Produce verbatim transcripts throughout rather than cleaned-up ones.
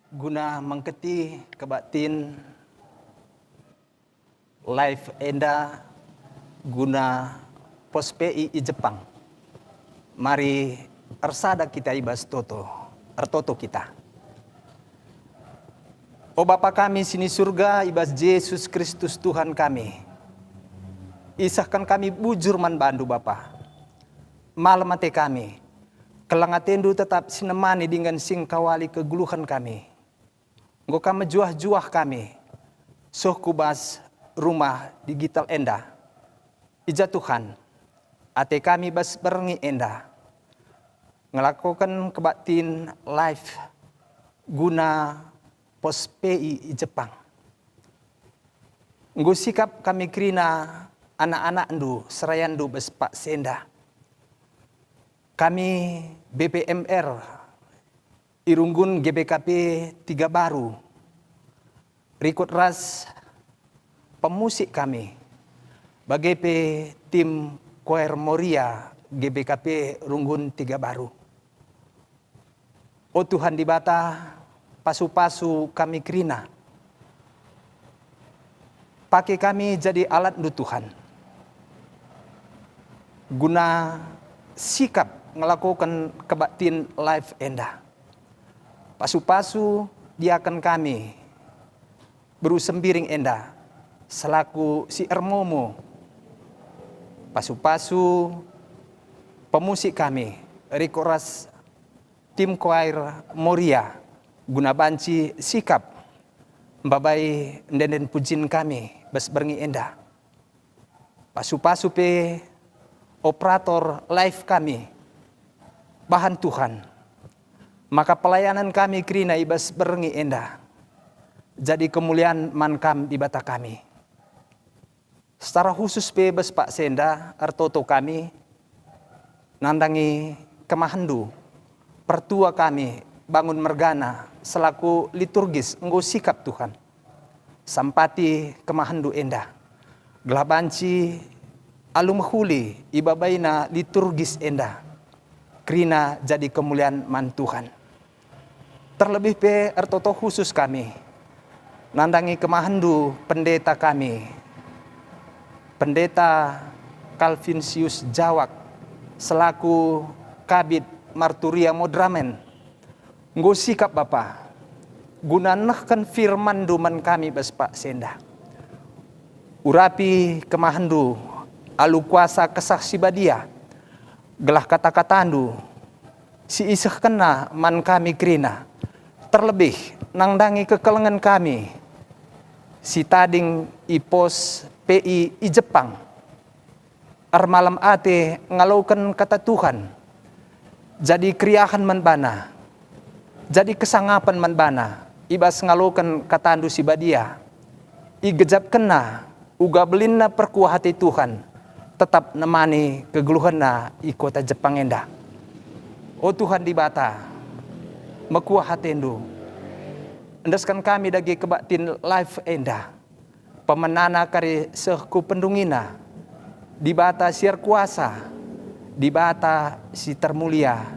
Guna mengketi kebaktin live enda guna pos P I i Jepang. Mari ersada kita i bas toto, ertoto kita. O Bapa kami si ni Surga, i bas Jesus Kristus Tuhan kami, isehken kami bujur man bandu, Bapa. Malem ate kami, keleng atendu tetap si nemani dingen si ngkawali kegeluhen kami. Enggo kam mejuah-juah kami, seh ku bas rumah digital enda. I ja Tuhan, ate kami bas berngi enda ngelakoken kebaktin live guna pos P I i Jepang. Enggo sikap kami kerina anak-anakndu, serayandu bas paksa enda. Kami B P M R i runggun G B K P Tiga Baru, rikut ras pemusik kami, bage pe tim Koir Moria G B K P runggun Tiga Baru. O Tuhan Dibata, pasu-pasu kami kerina. Pake kami jadi alatndu, Tuhan, guna sikap ngelakoken kebaktin live enda. Pasu-pasu diaken kami, beru Sembiring enda, selaku si ermomo. Pasu-pasu pemusik kami, rikut ras tim Koir Moria, guna banci sikap mbabai ende-enden pujin kami bas berngi enda. Pasu-pasu pe operator live kami. Bahan Tuhan, maka pelayanan kami kerina i bas berngi enda jadi kemulian man Kam Dibata kami. Secara khusus pe bas paksa enda ertoto kami nandangi kemahenNdu, pertua kami bangun mergana selaku liturgis enggo sikap Tuhan. Sampati kemahenNdu enda, gelah banci alu mehuli ibabaina liturgis enda, kerina jadi kemulian man Tuhan. Terlebih pe ertoto khusus kami nandangi kemahenNdu pendeta kami, Pendeta Calvinsius Jawak, selaku Kabid Marturia Modramen. Enggo sikap Bapa, guna nehken firmanNdu man kami bas paksa enda. Urapi kemahenNdu alu kuasa Kesah Si Badia, gelah kata-kataNdu si isehkenna man kami kerina, terlebih nandangi kekelengen kami si tading i pos P I i Jepang. Ermalem ate ngaloken kata Tuhan, jadi keriahen man bana, jadi kesangapen man bana i bas ngaloken kataNdu si badia. IgejapkenNa uga belinna perkuah ate Tuhan, tetap nemani kegeluhenna i kota Jepang enda. O Tuhan Dibata, mekuah ateNdu. Endesken kami dage kebaktin live enda. Pemenana kari seh ku pendungina. Dibata si erkuasa, Dibata si termulia,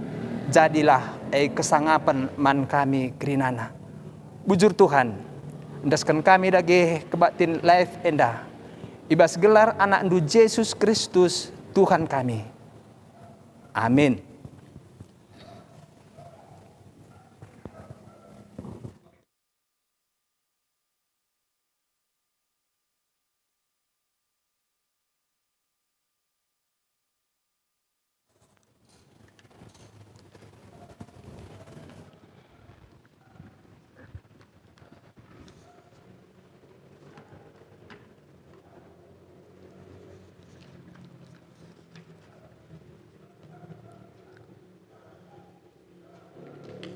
jadilah e kesangapen man kami kerinana. Bujur Tuhan, endesken kami dage kebaktin live enda, i bas gelar AnakNdu Jesus Kristus, Tuhan kami. Amin.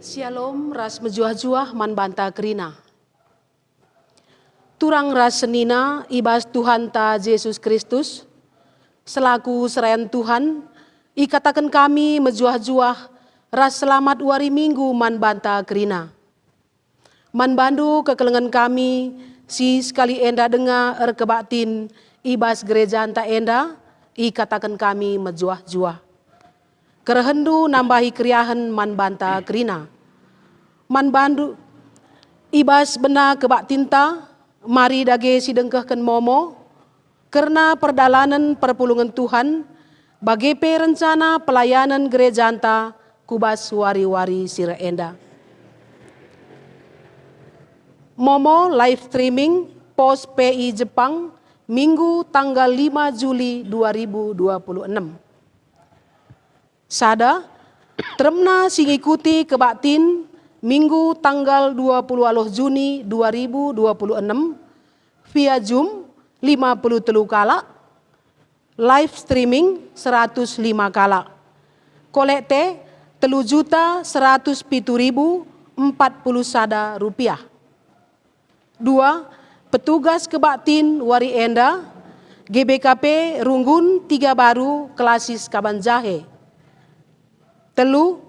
Syalom ras mejuah-juah man banta kerina. Turang ras senina i bas Tuhanta Jesus Kristus, selaku serayan Tuhan, ikataken kami mejuah-juah ras selamat wari Minggu man banta kerina. Man bandu kekelengen kami si sekali enda denga erkebaktin i bas gerejanta enda, ikataken kami mejuah-juah. Kerehenndu nambahi keriahen man banta kerina. Man bandu, I bas bena kebaktinta, mari dage sidengkehken momo kerna perdalanen perpulungen Tuhan, bage pe rencana pelayanen gerejanta ku bas wari-wari si reh enda. Momo live streaming Pos P I Jepang, Minggu tanggal lima Juli dua ribu dua puluh enam. Sada, teremna si ngikuti kebaktin Minggu tanggal dua puluh waluh Juni dua ribu dua puluh enam, via Zoom lima puluh telu kalak, live streaming seratus lima kalak. Kolekte telu juta seratus pitu ribu empat puluh sada rupiah. Dua, petugas kebaktin wari enda, G B K P Runggun Tiga Baru, Klasis Kabanjahe. Telu,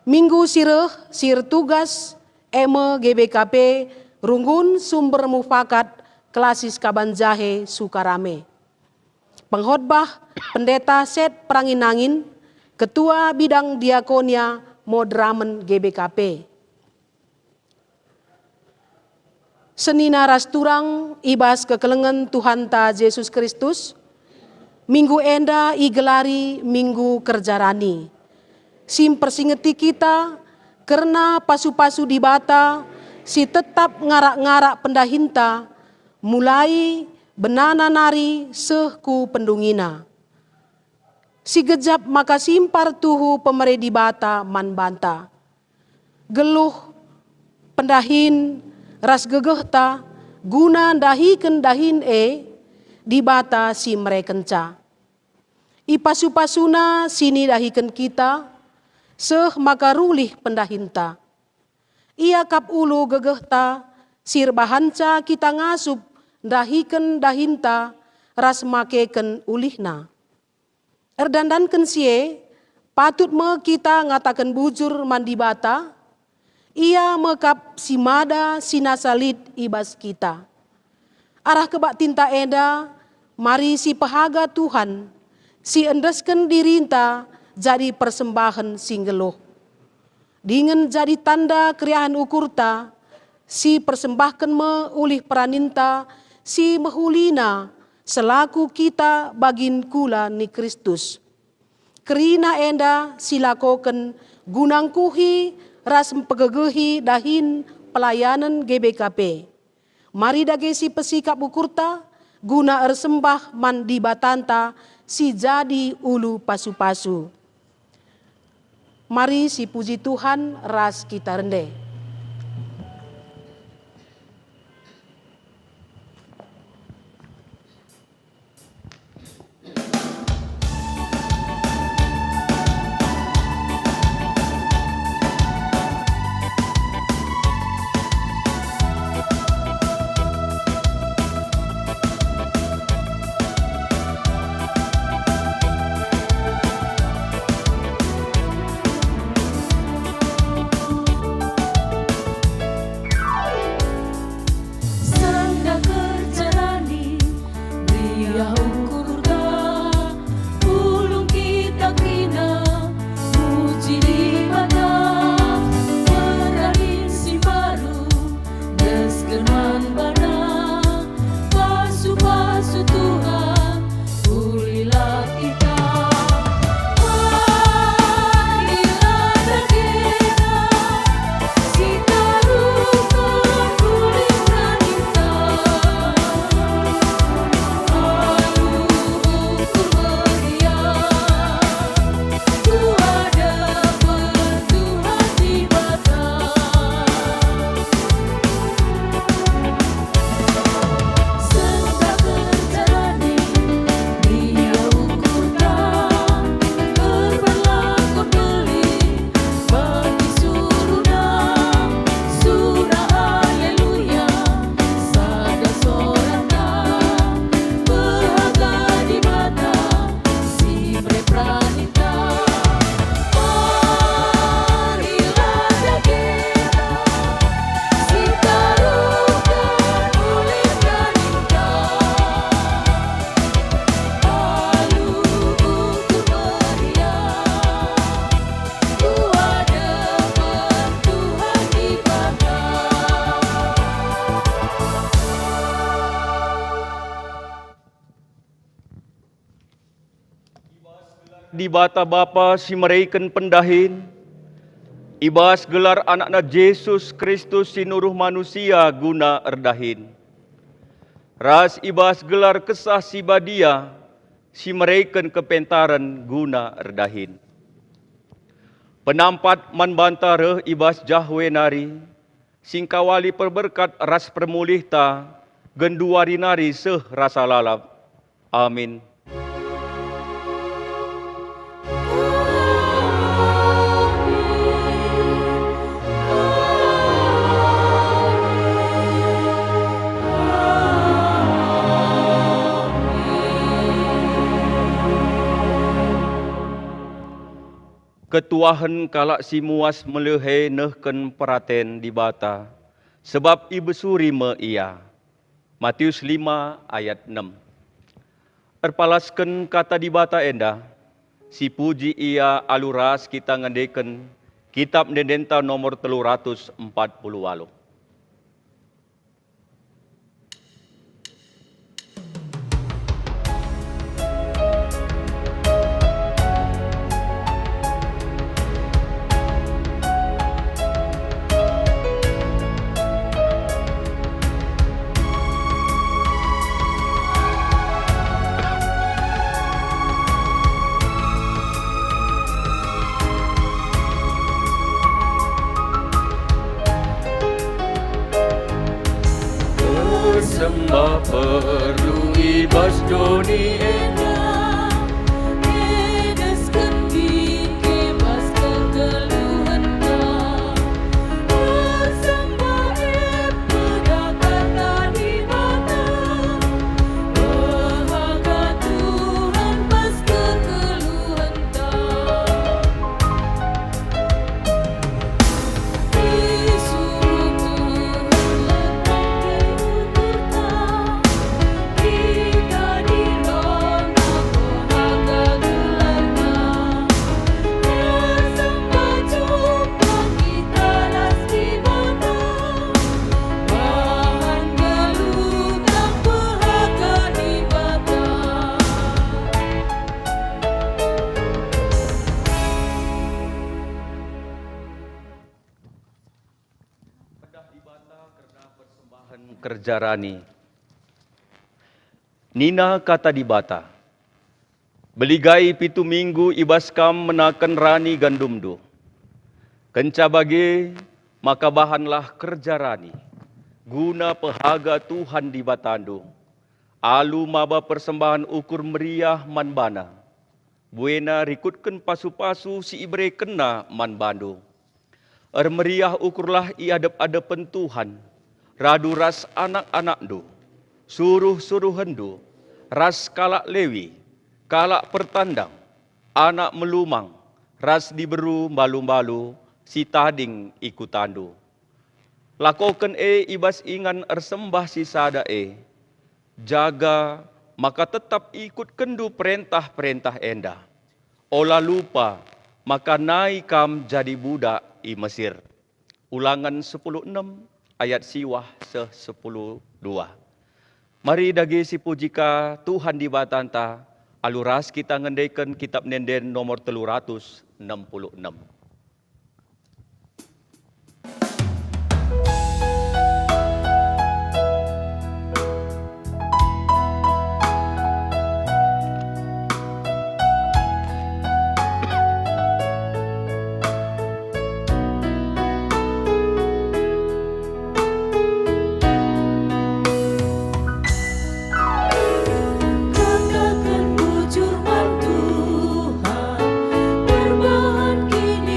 minggu si reh si ertugas e me G B K P Runggun Sumber Mufakat, Klasis Kabanjahe, Sukarame. Pengkhotbah, Pendeta Set Perangin-angin, Ketua Bidang Diakonia Moderamen G B K P. Senina ras turang i bas kekelengen Tuhanta Jesus Kristus, minggu enda igelari Minggu Kerja Rani, si mpersingeti kita kerna pasu-pasu Dibata si tetap ngarak-ngarak pendahinta, mulai benana nari seh ku pendungina. Si gejap maka simpar tuhu pemere Dibata man banta. Geluh, pendahin, ras gegehta guna ndahiken dahin e, Dibata si merekenca. Ipasu-pasuna si nidahiken kita, seh maka rulih pendahinta. Ia kap ulu gegehta si erbahanca kita ngasup ndahiken dahinta ras makeken ulihna. Erdandanken si e, patut me kita ngataken bujur man Dibata, Ia me kap si mada si nasa lit i bas kita. Arah kebaktinta enda, mari sipehaga Tuhan, si endesken dirinta jadi persembahen si nggeluh. Dingen jadi tanda keriahen ukurta, si persembahken me ulih peraninta si mehulina selaku kita bagin kula ni Kristus. Kerina enda silakoken guna ngkuhi ras mpegegehi dahin pelayanen G B K P. Mari dage sipesikap ukurta guna ersembah man Dibatanta si jadi ulu pasu-pasu. Mari sipuji Tuhan ras kita rende. Sanga kerja rani, meriah ukurta, pulung kita kerina, muji Dibata, peranin si mbaru, desken man baNa, pasu-pasu Tuhan, Ulilah kita, marilah dagena, sitaruhken ulih peraninta. Alu ukur meriah, ku adepen Tuhan Dibata. Dibata Bapa si mereken pendahin, i bas gelar AnakNa Jesus Kristus si nuruh manusia guna erdahin, ras i bas gelar Kesah Si Badia si mereken kepentaren guna erdahin. Penampat man banta reh i bas Jahwe nari, si ngkawali perberkat ras permulihta, genduari nari seh rasa lalap. Amin. Ketuahen kalak si muas melehe nehken peraten Dibata, sebab ibesuri me ia. Matius lima ayat enem. Erpalasken Kata Dibata enda, sipuji ia alu ras kita ngendeken Kitap Ende-endenta nomor telu ratus empat puluh waluh. Persembah perlu i bas doni enda, tedesken bingke bas kekeluhenta. Persembah e pedakata Dibata, mehaga Tuhan bas kekeluhenta. Pedah Dibata kerna persembahen kerja rani. Nina Kata Dibata, "Beligai pitu minggu i bas kam menaken rani gandumndu. Kenca bage maka bahanlah kerja rani, guna pehaga Tuhan Dibatandu, alu maba persembahen ukur meriah man baNa." Buena rikutken pasu-pasu si iberekenNa man bandu. Ermeriah ukurlah i adep-adepen Tuhan, radu ras anak-anakndu, suruh-suruhenndu, ras kalak Lewi, kalak pertandang, anak melumang, ras diberu mbalu-mbalu si tading i kutandu. Lakoken e i bas ingan ersembah si sada e, jaga maka tetap ikutkenndu perentah-perentah enda. Ola lupa maka nai kam jadi budak i Mesir. Ulangen sepuluh enem ayat siwah seh sepuluh dua. Mari dage sipuji ka Tuhan Dibatanta, alu ras kita ngendeken Kitap Ende-enden nomor telu ratus enem puluh enem. Kataken bujur man Tuhan, perbahan kini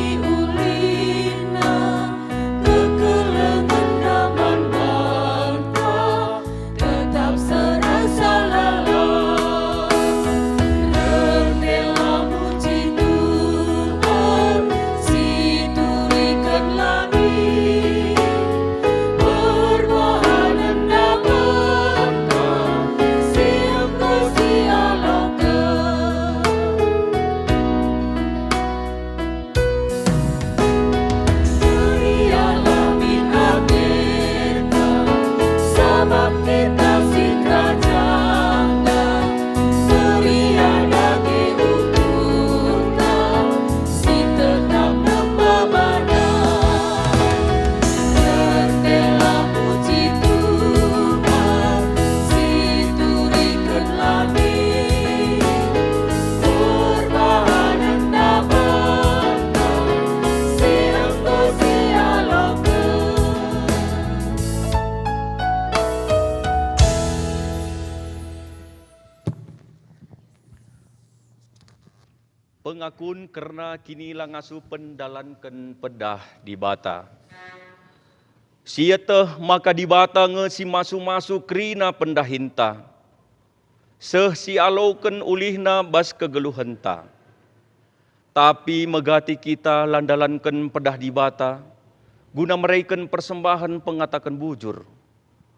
Pengakun kerna kinilangasupen ndalanken pedah Dibata. Sieteh maka Dibata nge si masu-masu kerina pendahinta, seh si aloken ulihna bas kegeluhenta. Tapi megati kita la ndalanken pedah Dibata, guna mereken persembahen pengataken bujur,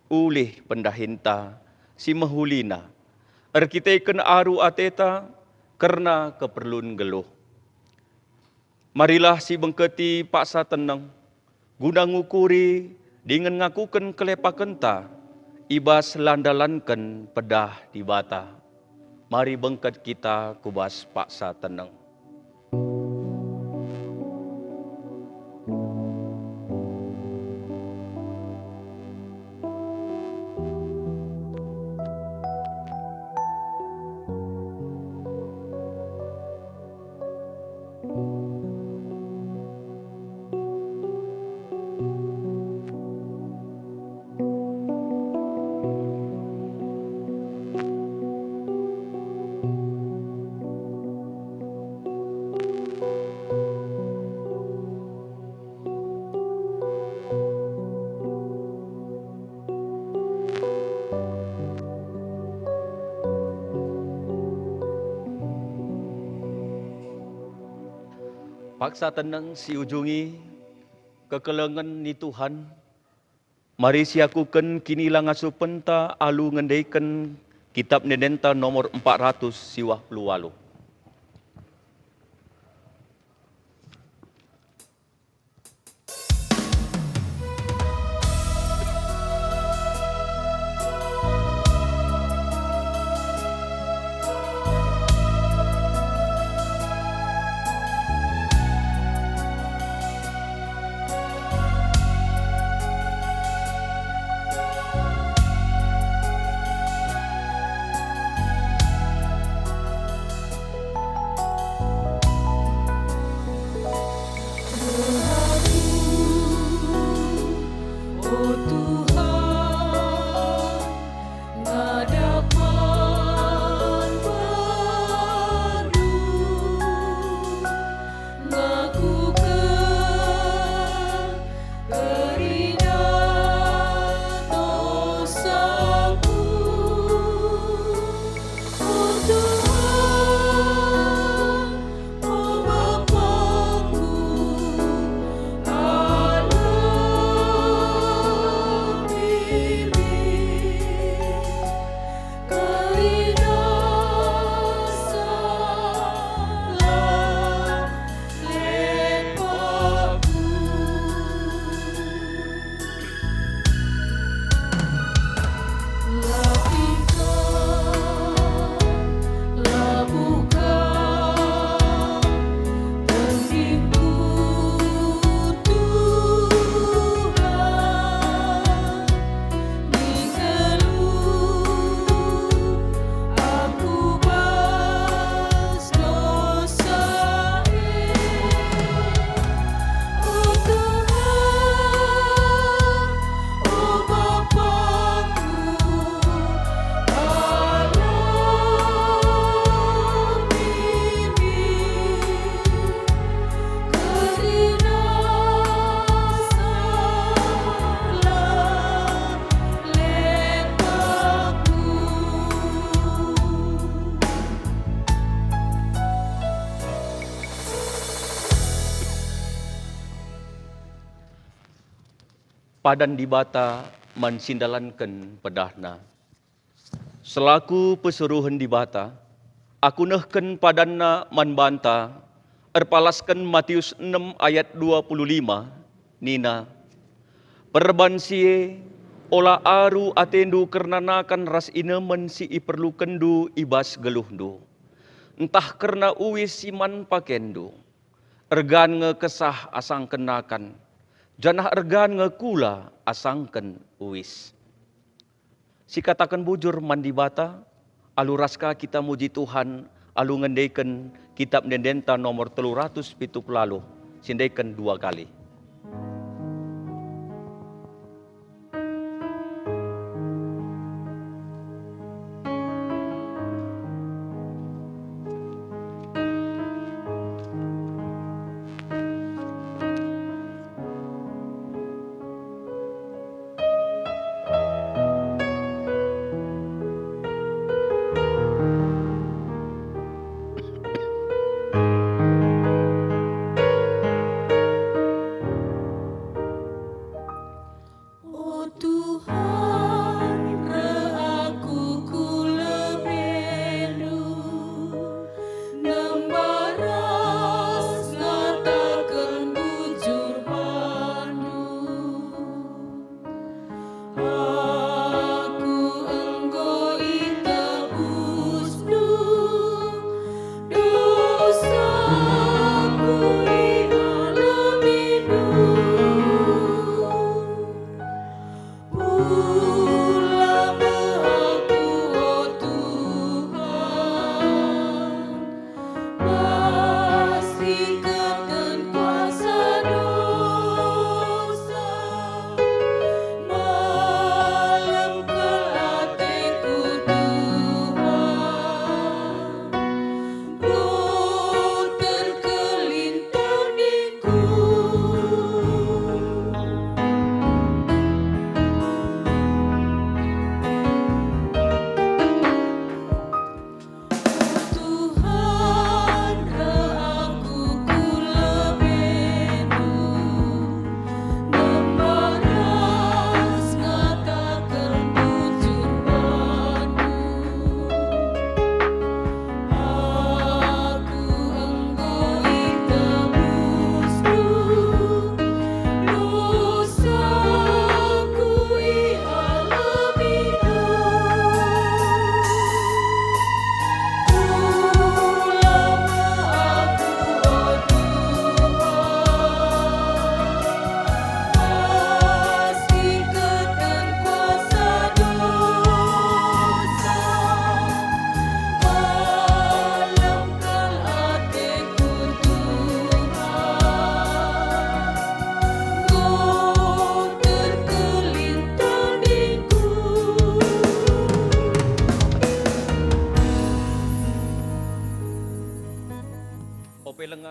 ulih pendahinta si mehulina, erkiteken aru ateta kerna keperlun nggeluh. Marilah sibengketi paksa teneng, guna ngukuri dingen ngakuken kelepakenta i bas la ndalanken pedah Dibata. Mari bengket kita ku bas paksa teneng. Paksa teneng si ujungi kekelengen ni Tuhan, mari siakuken kinilangasupenta alu ngendeken Kitap Ende-enden nomor empat ratus siwah puluh waluh. Ngadap man baNdu, ngakuken kerina dosaku. O Tuhan, o Bapangku, alam ini kerina salah lepakku. Padan Dibata man si ndalanken pedahNa. Selaku persuruhen Dibata, aku nehken padanNa man banta, erpalasken Matius enem ayat dua puluh lima, nina, "Perban si e, ola aru atendu kerna nakan ras inemen si iperlukenndu i bas geluhndu, ntah kerna uis si man pakenndu. Ergan nge kesah asangken nakan, janah ergan nge kula asangken uis." Sikataken bujur man Dibata, alu ras ka kita muji Tuhan, alu ngendeken Kitap Ende-endenta nomor telu ratus pitu puluh waluh, siendeken dua kali.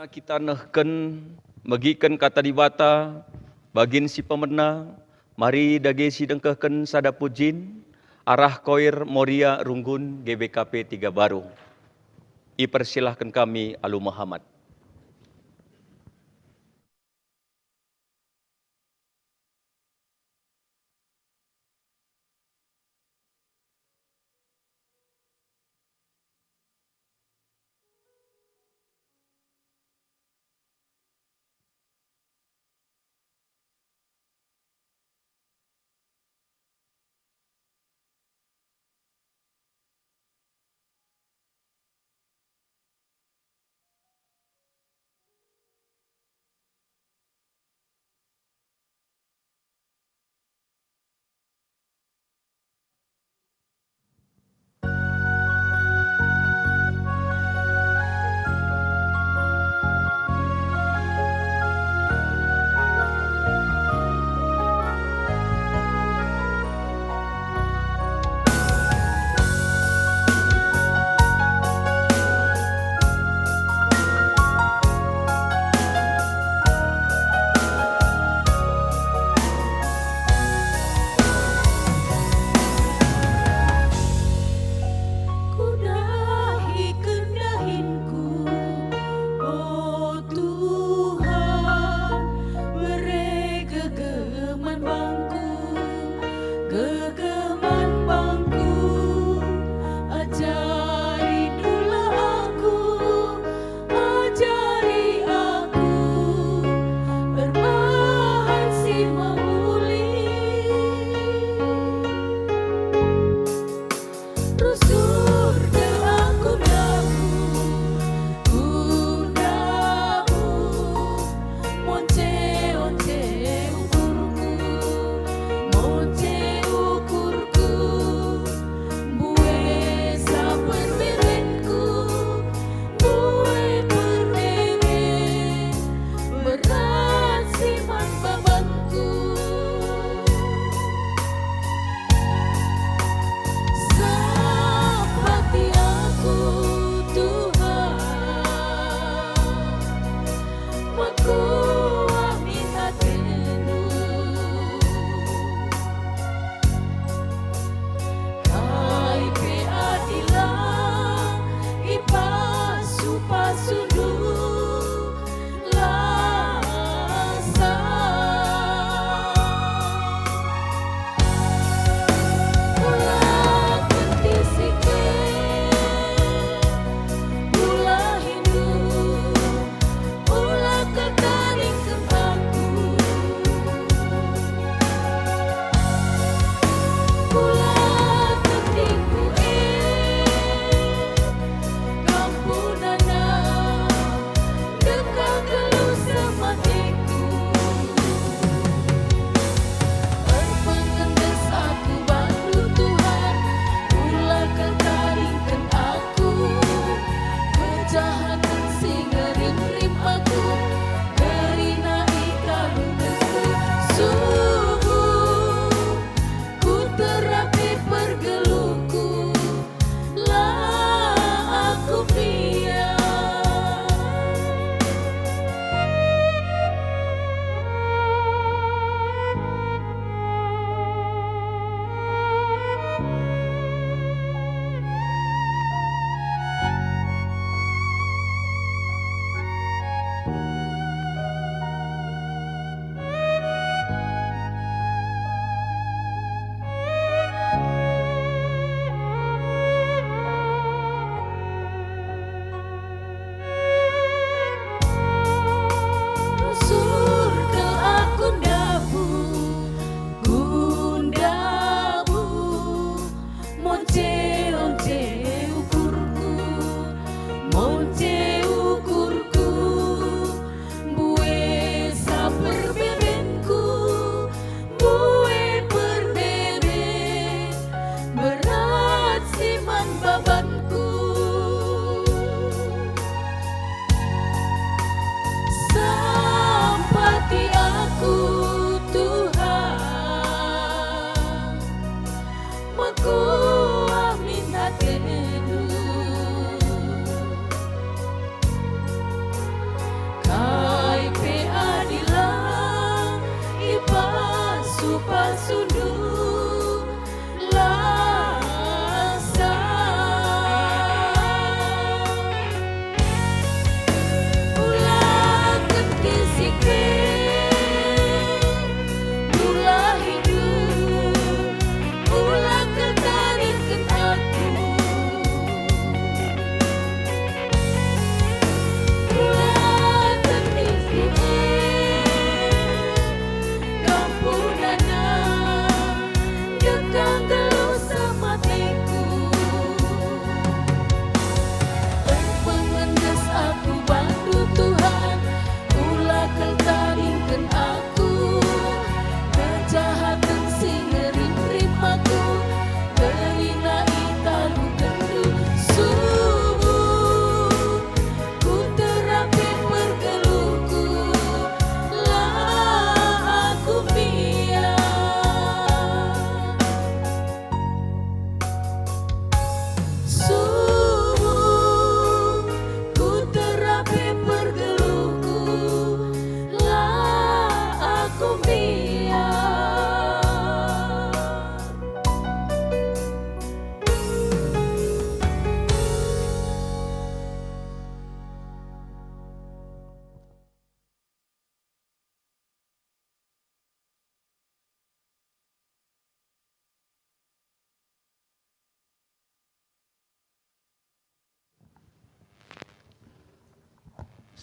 Kita nehken, megiken Kata Dibata, bagin si pemena, mari dage si dengkehken sada pujin, arah koir Moria Runggun G B K P Tiga Baru. Ipersilahken kami alu mehamat.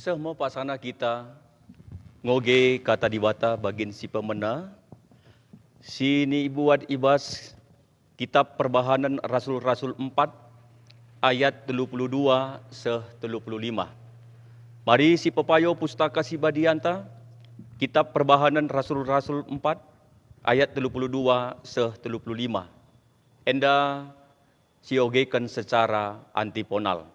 Seh me paksana kita ngoge Kata Dibata bagin si pemena, si nibuat i bas Kitap Perbahanen Rasul-Rasul empat ayat telu puluh dua seh telu puluh lima. Mari sipepayo Pustaka Si Badianta, Kitap Perbahanen Rasul-Rasul empat ayat telu puluh dua seh telu puluh lima. Enda siogeken secara antiponal.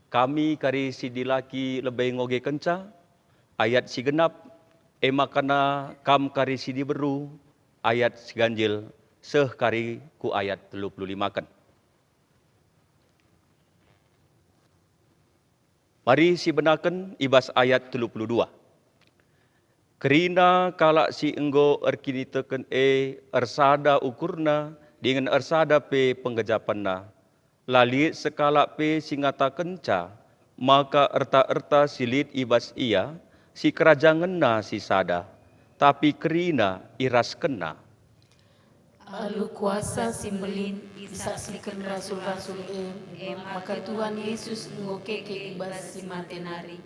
Kami kari si dilaki lebe ngogekenca, ayat si genap, e maka kam kari si diberu, ayat si ganjil, seh kari ku ayat telu puluh limaken. Mari sibenaken i bas ayat telu puluh dua. Kerina kalak si enggo erkiniteken e ersada ukurna dingen ersada pe penggejapenna. La lit sekalak pe si ngatakenca maka erta-erta si lit i bas ia sikerajangenna sisada, tapi kerina iraskenna. Alu kuasa si mbelin isaksiken rasul-rasul e, e maka Tuhan Yesus enggo keke i bas si mate nari,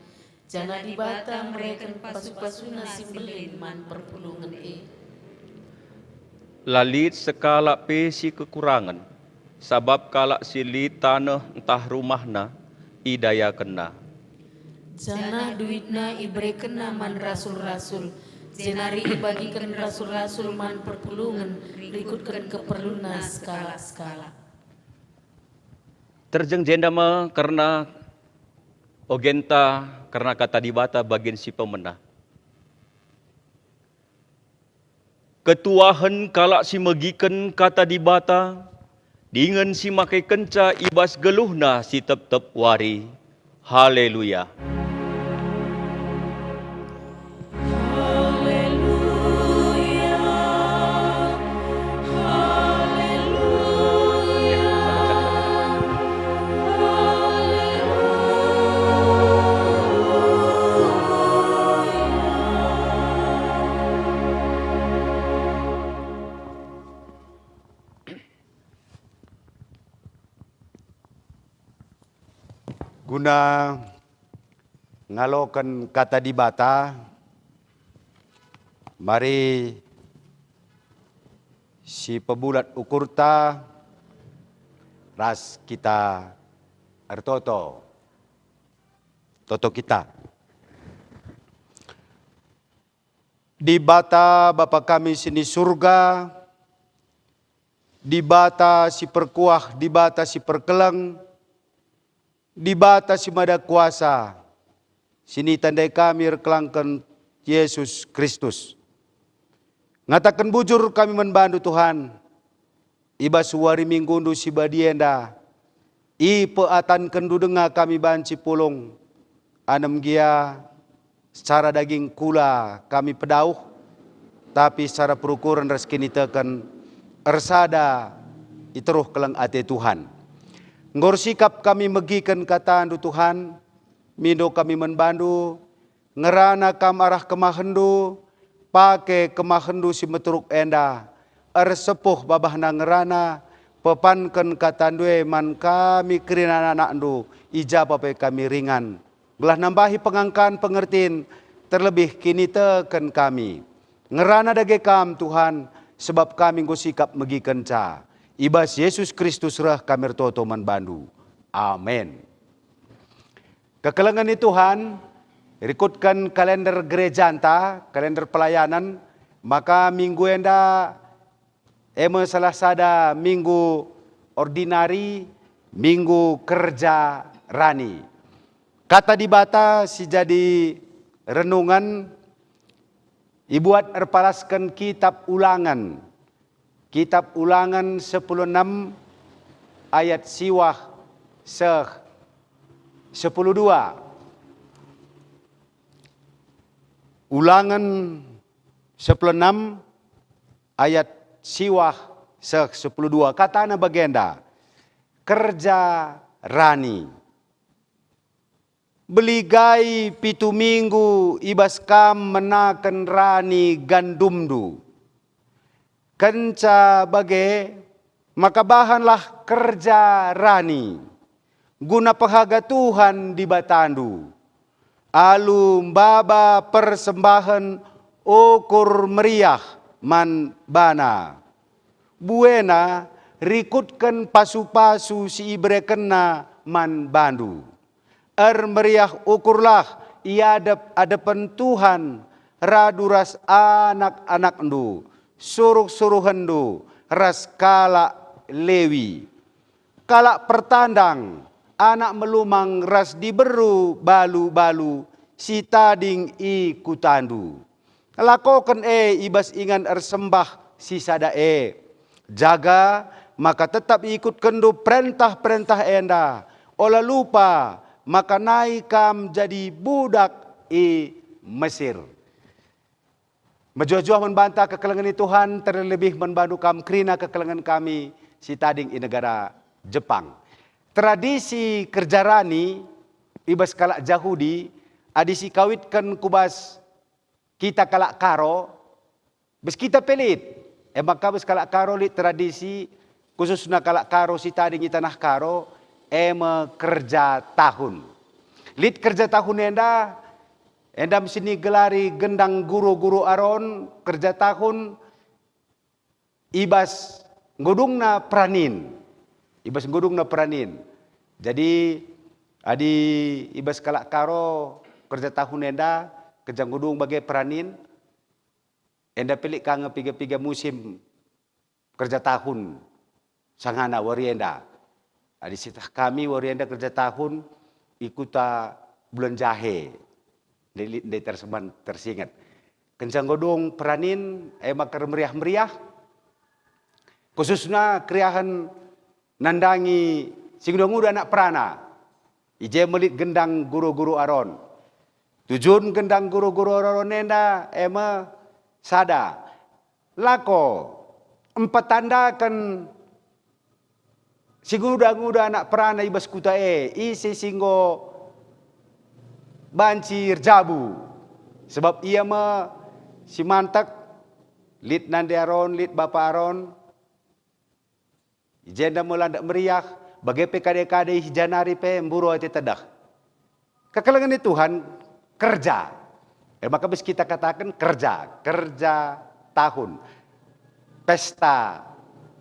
janah Dibata mereken pasu-pasuNa si mbelin man perpulungen e. La lit sekalak pe si kekurangen, sabap kalak si lit taneh ntah rumahna idayakenna. Janah duitna iberekenna man rasul-rasul, jenari ibagiken rasul-rasul man perpulungen rikutken keperlunna sekalak-sekalak. Terjeng jenda me kerna ogenta kerna Kata Dibata bagin si pemena. Ketuahen kalak si megiken Kata Dibata dingen si makekenca i bas geluhna si tep-tep wari. Haleluya! Guna ngaloken Kata Dibata, mari sipebulat ukurta ras kita ertoto. Toto kita. Dibata, Bapa kami si ni Surga, Dibata si perkuah, Dibata si perkeleng, Dibata si mada kuasa, si nitandai kami erkelangken Yesus Kristus. Ngataken bujur kami man bandu, Tuhan, i bas wari Minggundu si badia enda, ipeatankenndu denga kami banci pulung, anem gia secara daging kula kami pedauh, tapi secara perukuren ras kiniteken ersada i teruh keleng ate Tuhan. Enggo ersikap kami megiken katandu, Tuhan, mindo kami man bandu, ngerana kam arah kemahenndu, pake kemahenndu si meteruk enda, ersepuh babahna ngerana, pepanken katandu e man kami kerina anak-anakndu, i ja pe kami ringan. Gelah nambahi pengangkan pengertin, terlebih kiniteken kami. Ngerana dage kam, Tuhan, sebab kami enggo sikap megikenca. I bas Yesus Kristus reh kami ertoto man bandu. Amen. Kekelengen ni Tuhan, rikutken kalender gerejanta, kalender pelayanan, maka minggu enda e me salah sada minggu ordinari, minggu kerja rani. Kata Dibata si jadi renungen ibuat erpalasken Kitap Ulangen, Kitap Ulangen sepuluh enem ayat siwah seh sepuluh dua. Ulangen sepuluh enem ayat siwah seh sepuluh dua, katana bagenda, kerja rani. Beligai pitu minggu i bas kam menaken rani gandumndu. Kenca bage, maka bahanlah kerja rani, guna pehaga Tuhan Dibatandu. alu mbaba persembahen ukur meriah man bana. Buena rikutken pasu-pasu si iberekenna man bandu. Ermeriah ukurlah i adep-adepen Tuhan radu ras anak-anakndu, suruh-suruhenndu, ras kalak Lewi, kalak pertandang, anak melumang ras diberu balu-balu si tading i kutandu. Lakoken e i bas ingan ersembah si sada e. Jaga maka tetap iikutkenndu perentah-perentah enda. Ola lupa maka nai kam jadi budak i Mesir. Mejuah-juah man banta kekelengen ni Tuhan, terlebih man bandu kam kerina kekelengen kami si tading i negara Jepang. Tradisi kerja rani i bas kalak Jahudi, adi sikawitken ku bas kita kalak Karo, bas kita pe lit. E maka bas kalak Karo lit tradisi, khususna kalak Karo si tading i tanah Karo, e me kerja tahun. Lit kerja tahun enda, enda me si nigelari gendang guru-guru Aron, kerja tahun, i bas nggo dungna peranin. I bas nggo dungna peranin. Jadi, adi i bas kalak Karo kerja tahun enda, kerja nggo dung bage peranin, enda pe lit ka nge piga-piga musim kerja tahun sangana wari enda. Adi sieteh kami wari enda kerja tahun i kuta Bulan Jahe. Ndai, ndai terseman tersinget. Kenca nggo dung peranin, e maka ermeriah-meriah, khususna keriahen nandangi si nguda-nguda anak perana. I je me lit gendang guru-guru Aron. Tujun gendang guru-guru Aron enda e me sada, lako mpetandaken si nguda-nguda anak perana i bas kuta e, ise si enggo banci erjabu. Sebab ia me si mantek, lit nande Aron, lit bapa Aron. I jenda me landak meriah, bage pe kade-kade i si janari pe mburu ate tedeh. Kekelengen ni Tuhan kerja. E maka bas kita kataken kerja, kerja tahun, pesta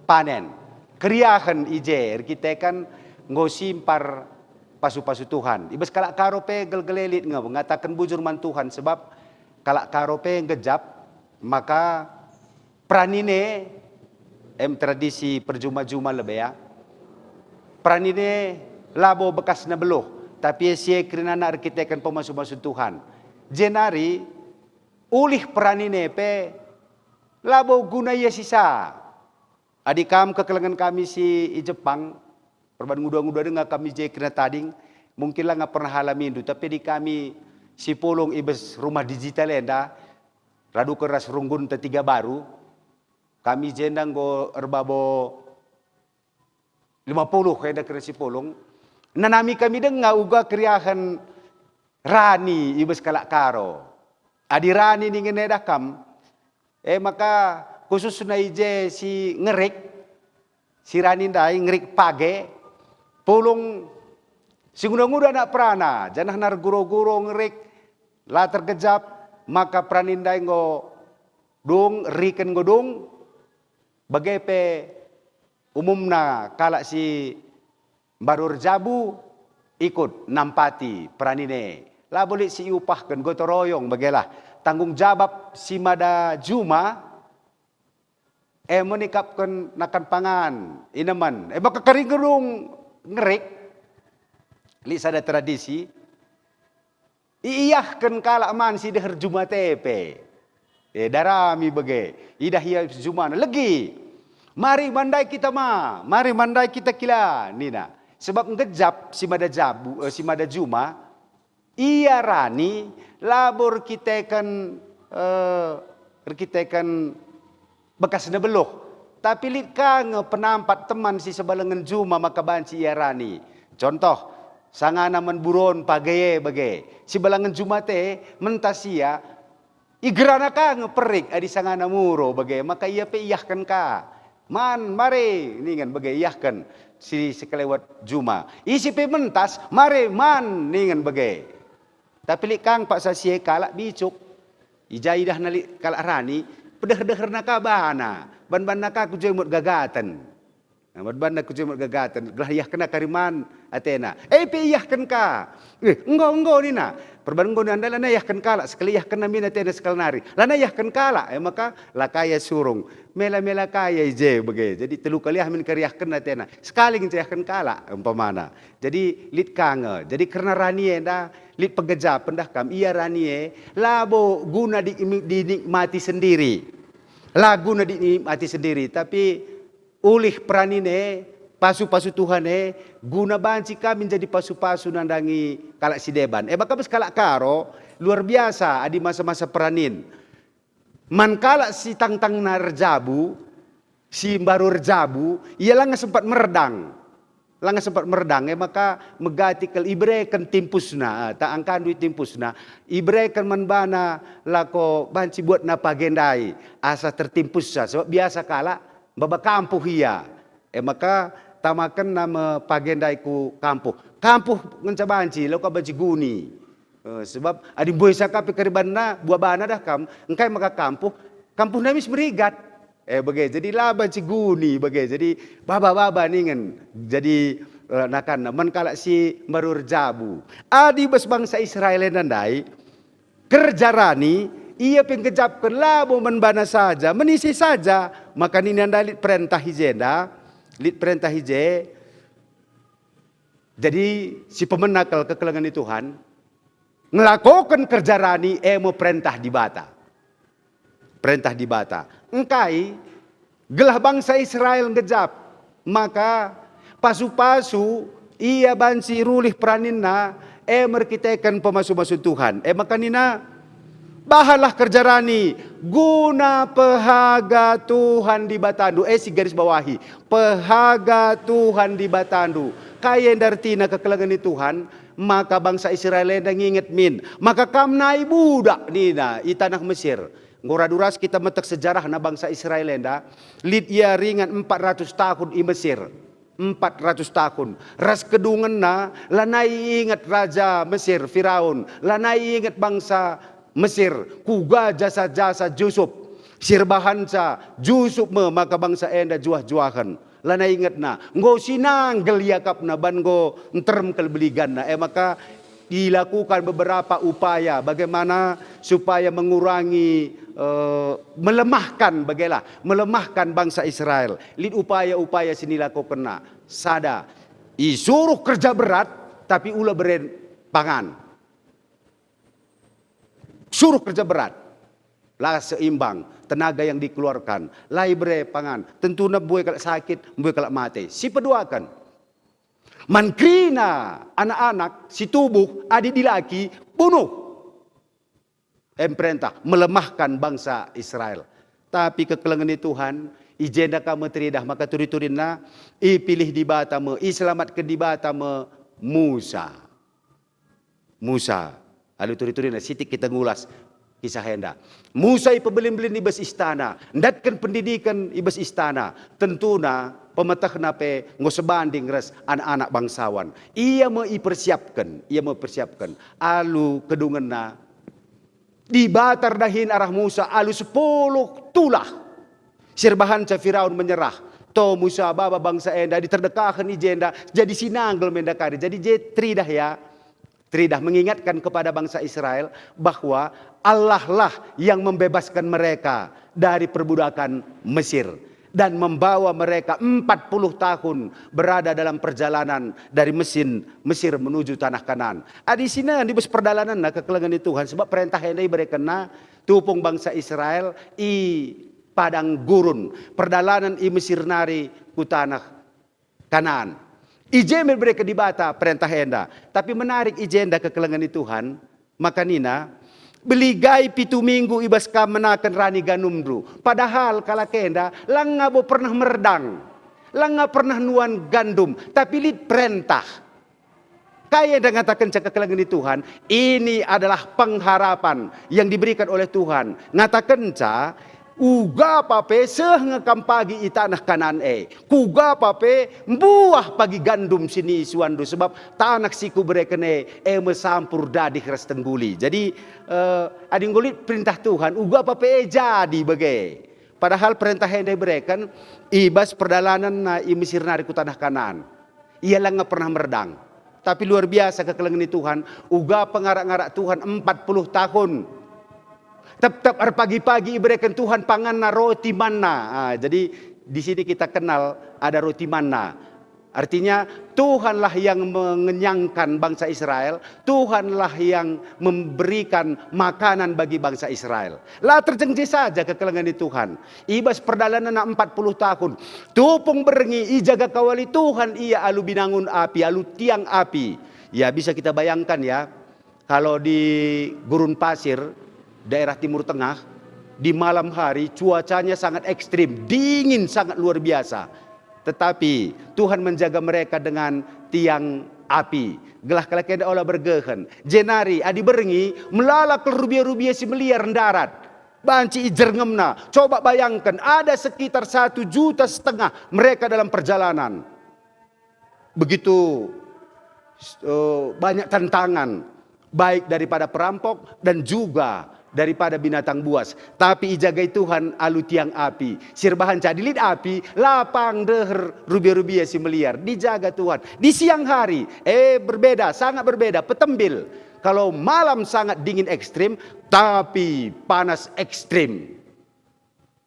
panen, keriahen i je erkiteken enggo simpar pasu-pasu Tuhan. I bas kalak Karo pe gelgel e lit nge ngataken bujur man Tuhan, sebab kalak Karo pe nggejap, maka peranin e, em, tradisi perjuma-juma lebe ya. Peranin e labo bekasna beluh, tapi e si e kerinana erkiteken pemasu-masu Tuhan. Jenari ulih peranin e pe labo guna ia sisa. Adi kam kekelengen kami si i Jepang, perban nguda-nguda denga kami je kerina tading, mungkin langa pernah alamindu, tapi adi kami si pulung i bas rumah digital enda, radu ras runggunta Tiga Baru, kami jenda enggo erbabo lima puluh enda kerina si pulung, nanami kami denga uga keriahen rani i bas kalak Karo. Adi rani ningen edah kam, e maka khususna i je si ngerik, si rani ndai ngerik page, pulung si nguda-nguda anak perana, janahna erguro-guro ngerik, la tergejap, maka peranin ndai enggo dung, eriken enggo dung, bage pe umumna kalak si mbaru erjabu ikut nampati peranin e. Labo lit si iupahken, gotong royong bagelah. Tanggung jabap si mada juma, e me nikapken nakan pangan, inemen. E maka kari enggo dung ngerik, lit sada tradisi, iiahken kalak man si deher juma te pe. E, darami bage, idah ia jumana, legi. "Mari man ndai kita ma, mari man ndai kita kila," nina. Sebab nggejap si mada jabu, eh, si mada juma, ia rani labo erkiteken, eh, erkiteken bekasna beluh. Tapi lit ka nge penampat teman si sibalengen juma maka banci ia rani. Contoh, sangana man buron page e bage. Sibalengen juma te mentas ia, igerana ka nge perik adi sangana muro bage, maka ia pe iahken ka. "Man, mare," ningen bage iahken si sekelewet juma. Ise pe mentas, "Mare, man," ningen bage. Tapi lit kang paksa si e kalak bicuk. I ja idahna lit kalak rani, pedeh-deherna ka bana, ban-banna ka ku je mut gagaten. Nah, ban-banna ku je mut gagaten, gelah iahkenna kari man atena. E pe iahken ka. Eh, enggo, enggo nina. Perban enggo nina ndai lanai iahken kalak, sekali iahkenna min atena sekali nari. Lanai iahken kalak, e maka la ka ia surung. Mela-mela ka ia i je bage. Jadi telu kali ah min kari iahkenna atena. Sekali ngenca iahken kalak umpamana. Jadi lit ka nge. Jadi kerna rani enda lit pegejapen dah kam. Ia rani e labo guna di-, dinikmati sendiri. La guna dinikmati sendiri, tapi ulih peranin e, pasu-pasu Tuhan e, guna banci kami jadi pasu-pasu nandangi kalak si deban. E maka bas kalak Karo, luar biasa adi masa-masa peranin. Man kalak si tangtangna erjabu, si mbaru erjabu, ia langa sempat merdang. Langa sempat merdang, e maka megati kal ibereken timpusna, eh, ta angkandu timpusna, ibereken man bana lako banci buatna page ndai, asa tertimpusna, sebab biasa kalak maba kampuh ia. E maka tamakenna me page ndai ku kampuh. Kampuh ngenca banci, lako banci guni. Eh, sebab adi mbuesa ka pe keribanna, buah bana dah kam, engkai maka kampuh? Kampuh nami si merigat. Eh, bage, jadi la banci guni, bage. Jadi baba-baba ningen. Jadi, eh, nakanna, man kalak si mbaru erjabu. Adi bas bangsa Israel enda ndai, kerja rani, ia pe nggejapken labo man bana saja, man ise saja. Maka nina ndai lit perentah i jenda, lit perentah i je. Jadi, si pemena kal kekelengen ni Tuhan, ngelakoken kerja rani e me perentah Dibata. Perentah Dibata. Engkai gelah bangsa Israel ngejap, maka pasu-pasu ia banci rulih peraninna, e merkiteken pemasu-masun Tuhan. E maka nina, "Bahanlah kerja rani guna pehaga Tuhan Dibatandu." E si garis bawahi, pehaga Tuhan Dibatandu. Kai enda ertina kekelengen ni Tuhan? Maka bangsa Israel enda nginget min, maka kam nai budak nina i taneh Mesir. Enggo radu ras kita meteh sejarahna bangsa Israel enda, lit ia ringan empat ratus tahun i Mesir. Empat ratus tahun. Ras kedungenna, lanai inget raja Mesir, Firaun, lanai inget bangsa Mesir, kuga jasa-jasa Jusup. Si erbahanca Jusup me maka bangsa enda juah-juahen. Lanai ingetna, enggo sinanggel iakapna ban enggo nterem kal beliganna. E maka dilakukan beberapa upaya bagaimana supaya mengurangi, eh, melemahkan, bagelah, melemahkan bangsa Israel. Lit upaya-upaya si nilakokenna. Sada, isuruh kerja berat, tapi ula beren pangan. Suruh kerja berat. La seimbang tenaga yang dikeluarkan. La ibere pangan. Tentuna mbue kalak sakit, mbue kalak mate. Si peduaken. Man kerina anak-anak si tubuh adi dilaki, bunuh. Em perentah, melemahkan bangsa Israel. Tapi kekelengen ni Tuhan, i jenda ka me teridah, maka turi-turinna, ipilih Dibata me, iselamatken Dibata me Musa. Musa, alu turi-turina, sitik kita ngulas kisah enda. Musa ipebelin-belin i bas istana, ndatken pendidiken i bas istana. Tentuna pemetehna pe enggo sebanding ras anak-anak bangsawan. Ia me ipersiapken, ia me ipersiapken. Alu kedungenna, Dibata erdahin arah Musa alu sepuluh tulah. Si erbahanca Firaun menyerah. To Musa baba bangsa enda diterdekahen i jenda, jadi sinanggel me enda kari. Jadi je teridah ya. Teridah mengingatkan kepada bangsa Israel bahwa Allah lah yang membebaskan mereka dari perbudakan Mesir dan membawa mereka empat puluh tahun berada dalam perjalanan dari Mesin, Mesir menuju tanah Kanaan. Adi sina ndibes perdalanenna kekelengen ni Tuhan, sebab perentah enda iberekenna tupung bangsa Israel i padang gurun, perdalanen i Mesir nari ku taneh Kanaan. I je me ibereken Dibata perentah enda. Tapi menarik i jenda kekelengen ni Tuhan, maka nina, "Beligai pitu minggu i bas kam menaken rani gandumndu." Padahal kalak enda langa bo pernah merdang, langa pernah nuan gandum, tapi lit perentah. Kai enda ngatakenca kekelengen ni Tuhan? Ini adalah pengharapan yang diberikan oleh Tuhan. Ngatakenca, Uga pa pe seh nge kam pagi i taneh Kanaan e. Kuga pa pe mbuah pagi gandum si nisuanndu, sebab taneh si kubereken e, e me sampur dadih ras tengguli. Jadi, eh, adi enggo lit perintah Tuhan, uga pa pe e jadi bage. Padahal perintah enda ibereken i bas perdalanenna i Mesir nari ku taneh Kanaan. Ia langa pernah merdang. Tapi luar biasa kekelengen ni Tuhan, uga pengarak-ngarak Tuhan empat puluh tahun. Tep-tep erpagi-pagi ibereken Tuhan panganna roti manna. Ah, jadi di sini kita kenal ada roti manna. Artinya, Tuhanlah yang mengenyangkan bangsa Israel, Tuhanlah yang memberikan makanan bagi bangsa Israel. La terjengje saja kekelengen ni Tuhan. I bas perdalanenna empat puluh tahun, tupung berngi ijaga kawali Tuhan ia alu binangun api, alu tiang api. Ya, bisa kita bayangkan ya, kalau di gurun pasir, daerah Timur Tengah, di malam hari cuacanya sangat ekstrim, dingin sangat luar biasa. Tetapi Tuhan menjaga mereka dengan tiang api, gelah kalak enda ola bergehen. Jenari adi berngi, melala kal rubia-rubia si meliar ndarat. Banci ijernggemna. Coba bayangkan, ada sekitar satu juta setengah mereka dalam perjalanan. Begitu, eh, banyak tantangan, baik daripada perampok dan juga daripada binatang buas. Tapi ijagai Tuhan alu tiang api. Si erbahanca adi lit api, la pang deher rubia-rubia si meliar. Dijaga Tuhan. Di siang hari, eh, berbeda, sangat berbeda, petembil. Kalau malam sangat dingin ekstrim, tapi panas ekstrim.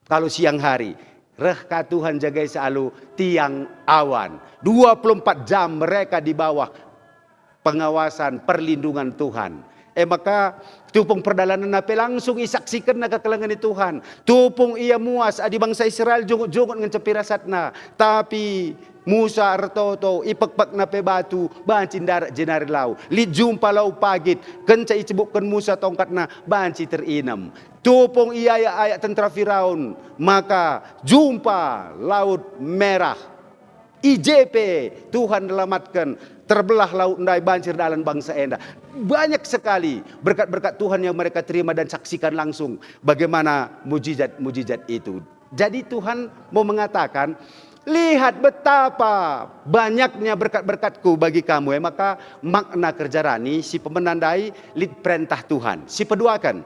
Kalau siang hari, reh ka Tuhan jagai sealu tiang awan. Dua puluh empat jam mereka di bawah pengawasan, perlindungan Tuhan. E maka, tupung perdalanenna pe langsung isaksikenna kekelengen ni Tuhan. Tupung ia muas adi bangsa Israel jungut-jungut ngencepi rasatna. Tapi Musa ertoto, ipekpekna pe batu, banci ndarat jenari lau. Lit jumpa lau pagit, kenca icebukken Musa tongkatna, banci terinem. Tupung iayak-ayak tentera Firaun, maka jumpa Laut Merah. I je pe Tuhan nelamatken, terbelah laut ndai, banci erdalan bangsa enda. Banyak sekali berkat-berkat Tuhan yang mereka terima dan saksikan langsung bagaimana mujizat-mujizat itu. Jadi Tuhan mau mengatakan, "Lihat betapa banyaknya berkat-berkat-Ku bagi kamu." E maka makna kerja rani si pemena ndai lit perentah Tuhan. Si peduaken,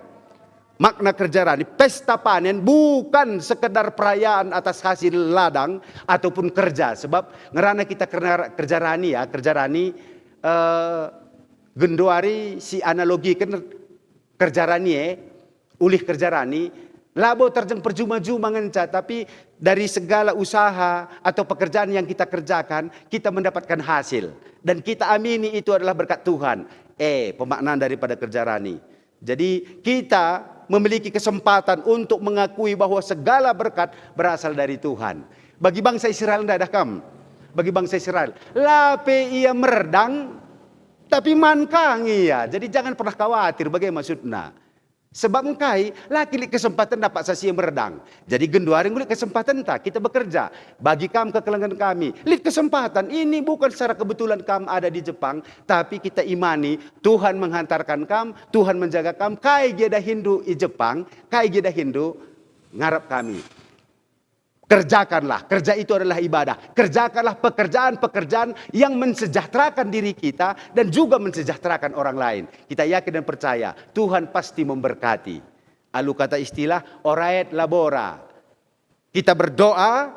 makna kerja rani, pesta panen bukan sekedar perayaan atas hasil ladang ataupun kerja, sebab ngerana kita kerna kerja rani ya, kerja rani, eh, genduari si analogiken kerja rani e, ulih kerja rani, labo terjeng perjuma-juma ngenca, tapi dari segala usaha atau pekerjaan yang kita kerjakan, kita mendapatkan hasil. Dan kita amini itu adalah berkat Tuhan. Eh, pemaknaan daripada kerja rani. Jadi, kita memiliki kesempatan untuk mengakui bahwa segala berkat berasal dari Tuhan. Bagi bangsa Israel nda dah kam? Bagi bangsa Israel, la pe ia merdang, tapi man ka nge ia. Jadi, jangan pernah khawatir, bage maksudna. Sebab engkai, la kin lit kesempatenna paksa si merdang. Jadi genduari enggo lit kesempatenta, kita bekerja. Bagi kam kekelengen kami, lit kesempatan. Ini bukan secara kebetulan kam ada di Jepang, tapi kita imani Tuhan menghantarkan kam, Tuhan menjaga kam. Kai gia dahinndu i Jepang, kai gia dahinndu ngarap kami. Kerjakanlah, kerja itu adalah ibadah. Kerjakanlah pekerjaan-pekerjaan yang mensejahterakan diri kita dan juga mensejahterakan orang lain. Kita yakin dan percaya Tuhan pasti memberkati. Alu kata istilah, ora et labora. Kita berdoa,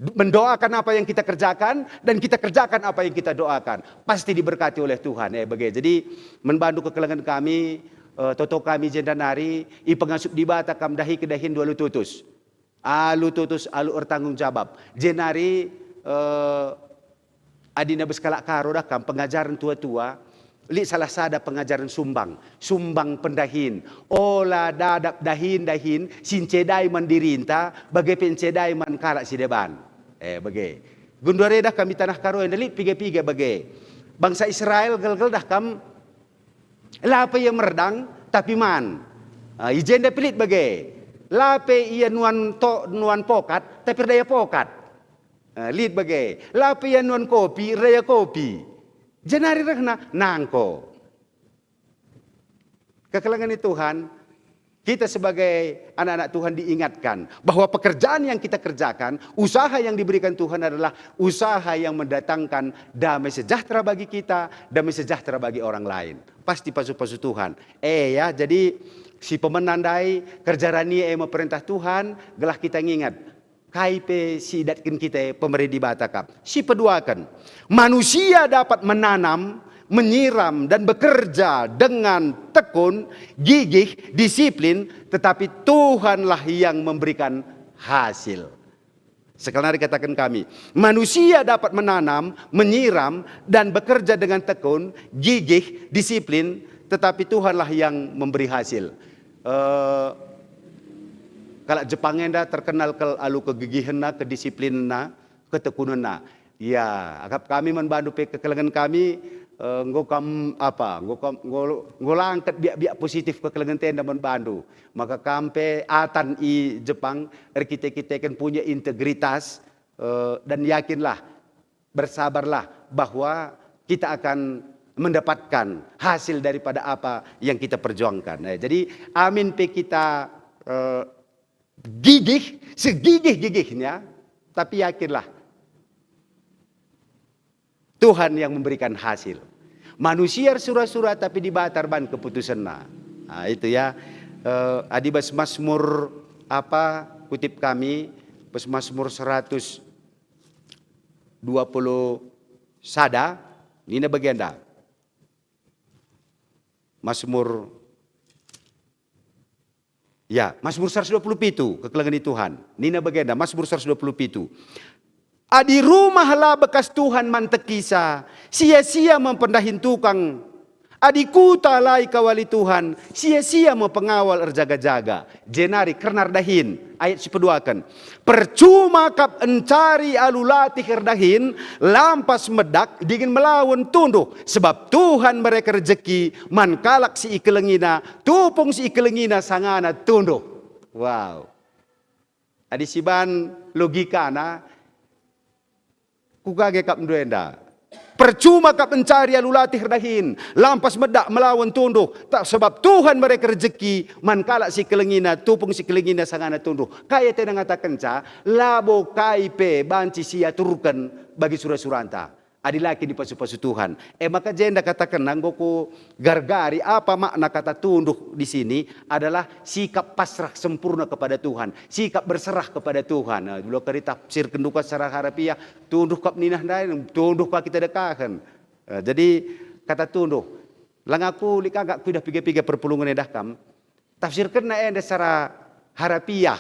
mendoakan apa yang kita kerjakan, dan kita kerjakan apa yang kita doakan. Pasti diberkati oleh Tuhan. Eh, bage. Jadi, man bandu kekelengen kami, eh, toto kami jenda nari, ipengasup Dibata kam dahi kedahin alu tutus. Alu tutus, alu ertanggung jawab. Jenari, eh, adina bas kalak Karo dah kam, pengajaren tua-tua, lit salah sada pengajaren sumbang, sumbang pendahin. Ola dadap dahin-dahin si ncedai man dirinta, bage pe ncedai man kalak si deban. Eh, bage. Genduari dah kam i taneh Karo enda lit piga-piga bage. Bangsa Israel gelgel dah kam, la pe ia merdang, tapi man. Ah, i jenda pe lit bage. La pe ia nuan to-, nuan pokat, tapi erdaya pokat. Ah, lit bage. La pe ia nuan kopi, erdaya kopi. Jenari rehna nangko. Kekelengen ni Tuhan, Kita sebagai anak-anak Tuhan diingatkan bahwa pekerjaan yang kita kerjakan, usaha yang diberikan Tuhan adalah usaha yang mendatangkan damai sejahtera bagi kita, damai sejahtera bagi orang lain. Pasti pasu-pasu Tuhan. Eh ya, jadi si pemena ndai kerja rania e me perentah Tuhan, gelah kita ngingat kai pe si idatken kita e pemere Dibata kap. Si peduaken, manusia dapat menanam, menyiram, dan bekerja dengan tekun, gigih, disiplin, tetapi Tuhanlah yang memberikan hasil. Sekali nari kataken kami, manusia dapat menanam, menyiram, dan bekerja dengan tekun, gigih, disiplin, tetapi Tuhanlah yang memberi hasil. Eh, kalak Jepang enda terkenal kal alu kegigihenna, kedisiplinenna, ketekunenna. Ya, akap kami man bandu pe kekelengen kami, eh, enggo kam apa, enggo kam, enggo, enggo langket biak-biak positif kekelengen enda man bandu. Maka kam pe atan i Jepang erkite-kiteken punya integritas, eh, dan yakinlah, bersabarlah bahwa kita akan mendapatkan hasil daripada apa yang kita perjuangkan. Eh, jadi amin pe kita, eh, gigih, segigih-gigihnya, tapi yakinlah, Tuhan yang memberikan hasil. Manusia ersura-sura, tapi Dibata erban keputusenna. Nah, itu ya. Eh, adi bas Mazmur apa kutip kami, bas Mazmur seratus dua puluh sada, nina bagenda. Mazmur, ya, Mazmur seratus dua puluh pitu, kekelengen Tuhan. Nina bagenda, Mazmur seratus dua puluh pitu. Adi rumah la bekas Tuhan man tekisa, sia-sia me pendahin tukang. Adi kuta la ikawali Tuhan, sia-sia me pengawal erjaga-jaga. Jenari kerna erdahin, ayat si peduaken. Percuma kap encari alu latih erdahin, lampas medak dingen melawen tunduh, sebab Tuhan mereken rejeki man kalak si ikelengina, tupung si ikelengina sangana tunduh. Wow. Adi siban logikana, kuga nge kap ndu enda? Percuma kap encari alu latih erdahin, lampas medak melawen tunduh, tak, sebab Tuhan mereken rejeki man kalak si ikelengina, tupung si ikelengina sangana tunduh. Kai atena ngatakenca, labo kai pe banci si iaturken bagi sura-suranta, adi la kin ipasu-pasu Tuhan. E maka jenda katakenna enggo ku gargari apa makna kata tunduh di sini adalah sikap pasrah sempurna kepada Tuhan, sikap berserah kepada Tuhan. Nah, dulu kari tafsirken duka secara harafiah, tunduh kap ninah ndai, tunduh ka kita dekahen. Eh, jadi kata tunduh, lang aku lit ka gak kuidah piga-piga perpulungen edah kam, tafsirkenna enda secara harapiah.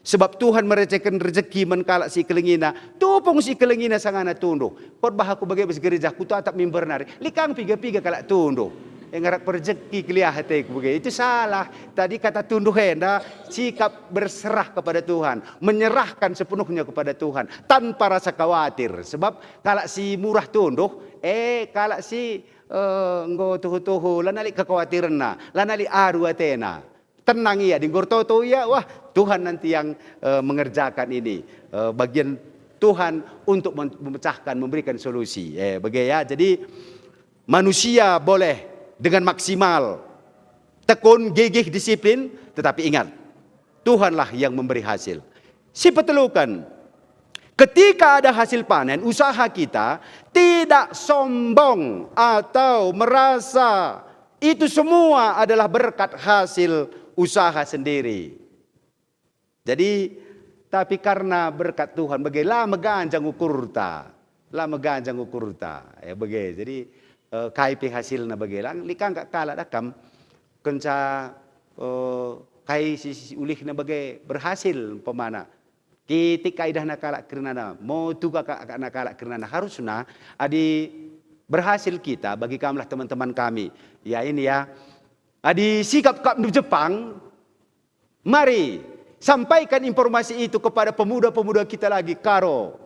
Sebab Tuhan mereken rejeki man kalak si ikelengina, tupung si ikelengina sangana tunduh. Khotbah aku bage bas gereja, kutatap mimber nari. Lit ka nge piga-piga kalak tunduh. E ngarap rejeki keliah ateku bage. Itu salah. Tadi kata tunduh enda sikap berserah kepada Tuhan, menyerahkan sepenuhnya kepada Tuhan tanpa rasa khawatir. Sebab kalak si murah tunduh, eh, kalak si, eh, enggo tuhu-tuhu, lanai lit kekhawatirenna, lanai lit aru atena. Tenang ia, adi enggo ertoto ia, wah, Tuhan nanti yang, eh, mengerjakan ini, eh, bagian Tuhan untuk mem-, memecahkan, memberikan solusi. Eh, bage ya. Jadi manusia boleh dengan maksimal tekun, gigih, disiplin, tetapi ingat, Tuhanlah yang memberi hasil. Si peteluken, ketika ada hasil panen, usaha kita tidak sombong atau merasa itu semua adalah berkat hasil usaha sendiri. Jadi, tapi karena berkat Tuhan, bage la meganjang ukurta, la meganjang ukurta, ya bage. Jadi, eh, kai pe hasilna bage, lang lit ka nge kalak dakam, kenca, eh, kai si, si ulihna bage berhasil umpamana. Kitik ka idahna kalak kerinana, motu ka, ka, ka kalak kerinana. Harusna adi berhasil kita, bagi kamlah teman-teman kami. Ya ini ya, adi sikap kap ndu Jepang, mari sampaikan informasi itu kepada pemuda-pemuda kita lagi Karo.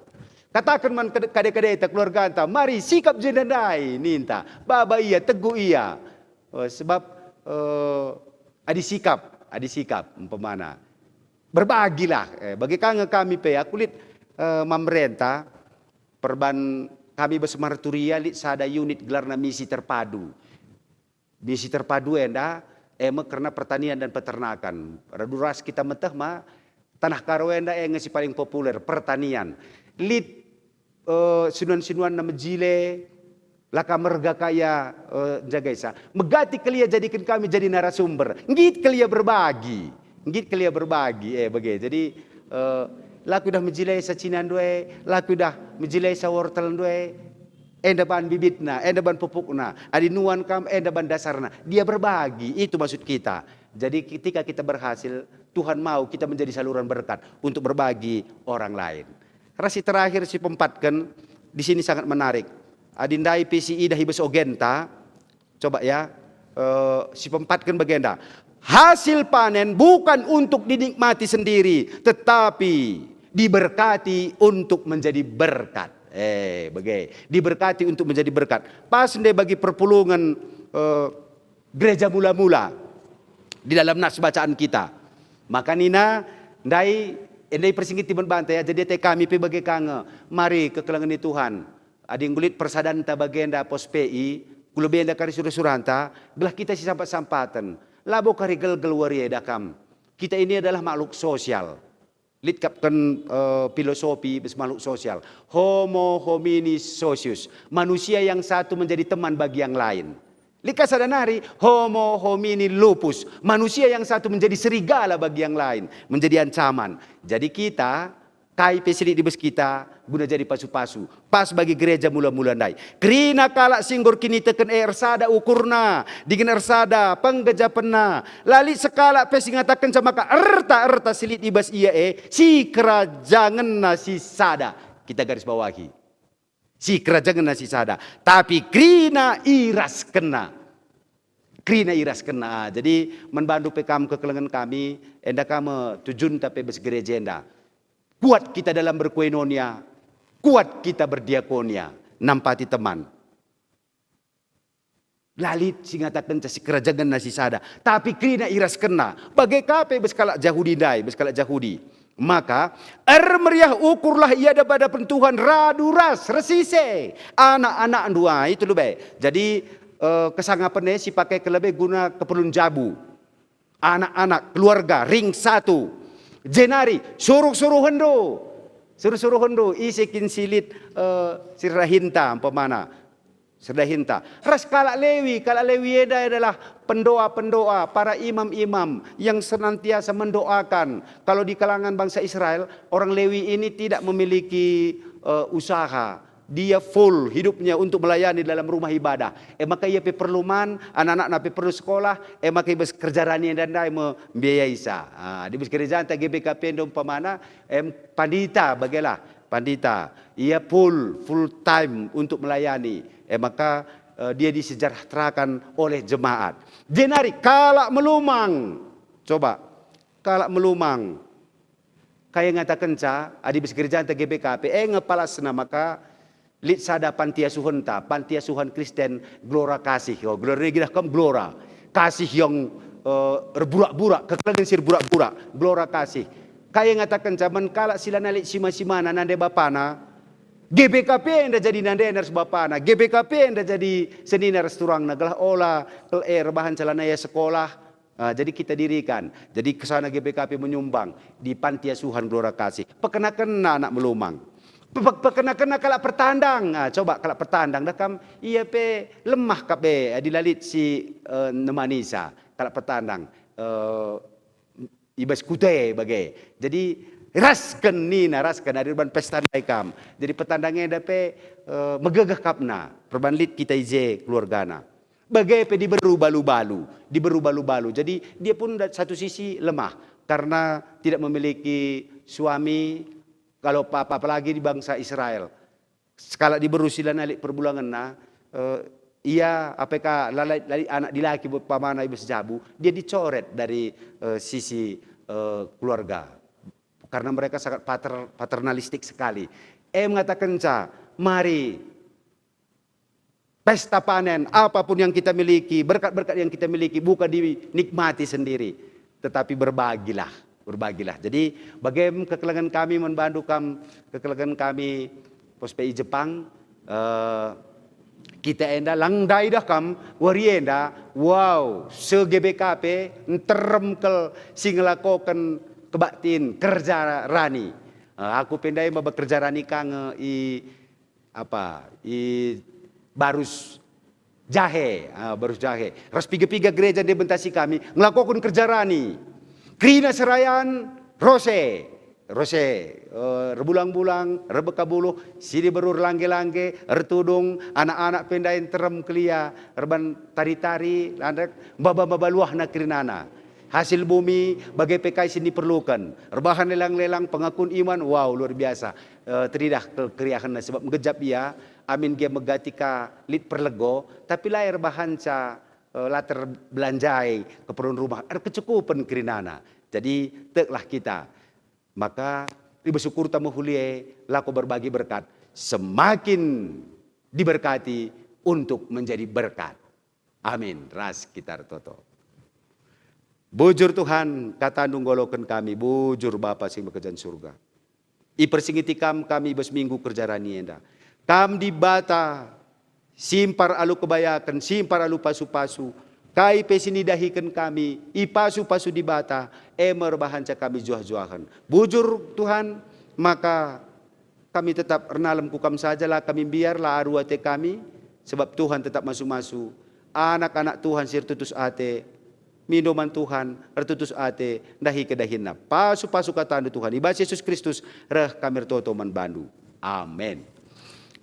Kataken man kade-, kade-kadeta, keluarganta, mari sikap jenda ndai ninta, baba ia, teguh ia. Eh, sebab, eh, adi sikap, adi sikap umpamana. Berbagilah, eh, bage ka nge kami pe, aku lit, eh, man merenta, perban kami bas Marturia lit sada unit gelarna misi terpadu. Misi terpadu enda, E me kerna pertanian dan peternakan. Radu ras kita meteh ma, tanah Karo enda e nge si paling populer, pertanian. Lit, eh, sinuan-sinuanna mejile, la ka merga ka ia, eh, njagaisa. Megati kal ia jadiken kami jadi narasumber. Nggit kal ia berbagi. Nggit kal ia berbagi, eh, bage. Jadi, eh, la kuidah mejilaisa cinandu e, la kuidah mejilaisa wortelndu e. Enda ban bibitna, enda ban pupukna. Adi nuan kam, enda ban dasarna. Dia berbagi, itu maksud kita. Jadi ketika kita berhasil, Tuhan mau kita menjadi saluran berkat untuk berbagi orang lain. Ras si terakhir, si peempatken, di sini sangat menarik. Adi ndai pe si idah i bas ogenta, coba ya, eh, si peempatken bagenda. Hasil panen bukan untuk dinikmati sendiri, tetapi diberkati untuk menjadi berkat. Eh, bage. Diberkati untuk menjadi berkat. Pas ndai bagi perpulungen, eh, gereja mula-mula di dalam nas bacaan kita. Maka nina, ndai, ndai persingeti man banta ya, jadi ate kami pe bage ka nge. Mari kekelengen ni Tuhan. Adi enggo lit persadanta bagenda pos P I, ku lebe enda kari sura-suranta, gelah kita sisampat-sampaten. Labo kari gelgel wari eda kam. Kita ini adalah makhluk sosial. Lit kap ken, eh, filosofi bas makhluk sosial. Homo homini socius. Manusia yang satu menjadi teman bagi yang lain. Lit ka sada nari, homo homini lupus. Manusia yang satu menjadi serigala bagi yang lain, menjadi ancaman. Jadi kita, kai pe si lit i bas kita, guna jadi pasu-pasu. Pas bagi gereja mula-mula ndai. Kerina kalak si enggo erkiniteken e ersada ukurna, dingen ersada penggejapenna. La lit sekalak pe si ngatakenca maka erta-erta si lit i bas ia e sikerajangenna si sada. Kita garis bawahi. Sikerajangenna si sada. Tapi kerina iraskenna. Kerina iraskenna. Jadi, man bandu pe kam kekelengen kami, enda ka me tujunta pe bas gereja enda. Kuat kita dalam berkoinonia, kuat kita berdiakonia, nampati teman. La lit si ngatakenca sikerajangenna si sada, tapi kerina iraskenna. Bage ka pe bas kalak Jahudi ndai, bas kalak Jahudi. Maka, ermeriah ukurlah i adap-adapen Tuhan radu ras, ras ise, anak-anakndu, ah, itu lebe. Jadi, eh, kesangapen e si pake ke lebe guna keperlun jabu. Anak-anak, keluarga, ring satu. Jenari, suruh-suruhenndu. Suruh-suruhenndu, ise kin si lit, eh, si erdahinta, umpamana. Si erdahinta. Ras kalak Lewi, kalak Lewi enda adalah pendoa-pendoa, para imam-imam yang senantiasa mendoakan. Kalau di kalangan bangsa Israel, orang Lewi ini tidak memiliki, eh, usaha. Dia full hidupnya untuk melayani dalam rumah ibadah. E maka ia pe perlu man, anak-anakna pe perlu sekolah, e maka i bas kerja rani enda ndai me mbiayaisa. Ah, di bas gerejanta G B K P enda umpamana, em, pandita bagelah, pandita. Ia full, full time untuk melayani. E maka, eh, dia disejahterakan oleh jemaat. Jenari kalak melumang. Coba, kalak melumang. Kai ngatakenca, adi bas gerejanta G B K P, e nge palasna maka lit sada panti asuhenta, panti asuhan Kristen Gelora Kasih. Oh, Gelora nari idah kam Gelora. Kasih yang, eh, erburak-burak, kekelengen si erburak-burak, Gelora Kasih. Kai ngatakenca, man kalak si lanai lit sima-simana nande bapana, G B K P enda jadi nandena ras bapana, G B K P enda jadi senina ras turangna, gelah ola kal e erbahanca lanai ia sekolah. Ah, jadi kita dirikan. Jadi kesana G B K P menyumbang di panti asuhan Gelora Kasih. Pekena-kena anak melumang. Pe-, pe-, pekena-kena kalak pertandang. Ah, coba kalak pertandang dah kam, ia pe lemah kap e, adi la lit si, eh, nemanisa kalak pertandang. Eh, i bas kuta e bage. Jadi rasken nina, rasken adi erban pesta ndai kam. Jadi pertandang enda pe, eh, megegeh kapna. Perban lit kita i je keluargana. Bage pe diberu balu-balu, diberu balu-balu. Jadi, dia pun da-, satu sisi lemah karena tidak memiliki suami, kalau pa-, apa-, apalagi di bangsa Israel. Sekalak diberu si lanai lit perbulangenna, eh, ia apeka lalai, lalai anak dilaki umpamana i bas jabu, dia dicoret dari, eh, sisi, eh, keluarga. Karena mereka sangat pater-, paternalistik sekali. E mengatakenca, mari pesta panen, apapun yang kita miliki, berkat-berkat yang kita miliki, bukan dinikmati sendiri, tetapi berbagilah, berbagilah. Jadi, bagem kekelengen kami man bandu kam, kekelengen kami Pos P I Jepang, eh, Kita enda lang ndai dah kam, wari enda, wow, se-G B K P nterem kal si ngelakoken kebaktin kerja rani. Eh, aku pe ndai maba kerja rani ka nge i, apa, i Barus Jahe, ah, Barus Jahe. Ras piga-piga gereja ndai bentasi kami ngelakoken kerja rani. Kerina serayan, rose. Rose, eh, erbulang-bulang, erbeka buluh, si diberu erlangge-langge, ertudung, anak-anak pe ndai nterem kelia, erban tari-tari, landek, mbaba-mbaba luahna kerinana. Hasil bumi, bage pe kai si niperluken, erbahan lelang-lelang, pengakun iman, wow, luar biasa. Eh, teridah ke-, keriahenna, sebab nggejap ia, amin gia megati ka lit perlego, tapi la erbahanca, eh, la terbelanjai keperlun rumah, erkecukupen kerinana. Jadi, teklah kita. Maka, i bas ukurta mehuli e, lako berbagi berkat, semakin diberkati untuk menjadi berkat. Amin. Ras kita ertoto. Bujur Tuhan, kataNdu nggaloken kami, bujur Bapa si mekejan surga. Ipersingeti Kam kami bas minggu kerja rani enda. Kam Dibata, simpar alu kebayaken, simpar alu pasu-pasu, kai pe si nidahiken kami, ipasu-pasu Dibata, e me erbahanca kami juah-juahen. Bujur, Tuhan, maka kami tetap ernalem ku Kam saja, la kami mbiar, la aru ate kami, sebab Tuhan tetap masu-masu. Anak-anak Tuhan si ertutus ate, mindo man Tuhan, ertutus ate, ndahi kedahinna. Pasu-pasu kataNdu, Tuhan, i bas Yesus Kristus reh kami ertoto man baNdu. Amin.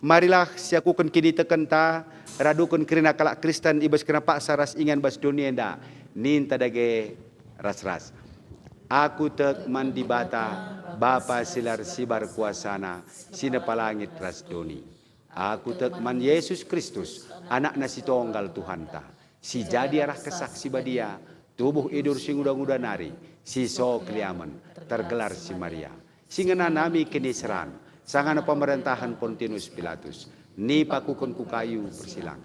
Marilah siakuken kinitekenta, raduken kerina kalak Kristen i bas kerina paksa ras ingan bas doni enda, ninta dage ras-ras. Aku tek man Dibata, Bapa si la ersibar kuasana, si nepa langit ras doni. Aku tek man Yesus Kristus, AnakNa si Tonggal Tuhanta, si jadi arah Kesah Si Badia, tubuh idur si nguda-nguda nari, si so keliamen, tergelar si Maria, si ngenanami kiniseran, sangana pemerentahen Pontius Pilatus, nipakuken ku kayu persilang,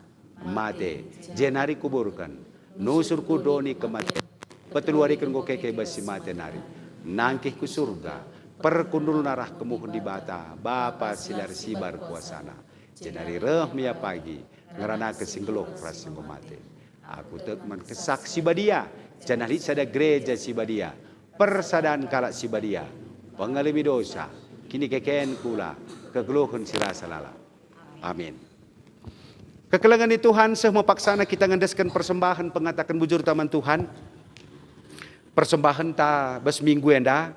mate, jenari kuburken, nusur ku doni kematen, peteluariken enggo keke bas si mate nari, nangkih ku Surga, perkundulna arah kemuhen Dibata, Bapa si la ersibar kuasana. Jenari reh me ia pagi, ngeranaken si nggeluh ras si enggo mate. Aku tek man Kesah Si Badia, janah lit sada gereja si badia, persadan kalak si badia, pengalemi dosa, kinikeken kula, kegeluhen si rasa lalap. Amin. Kekelengen ni Tuhan, seh me paksana kita ngendesken persembahen pengataken bujurta man Tuhan. Persembahenta bas minggu enda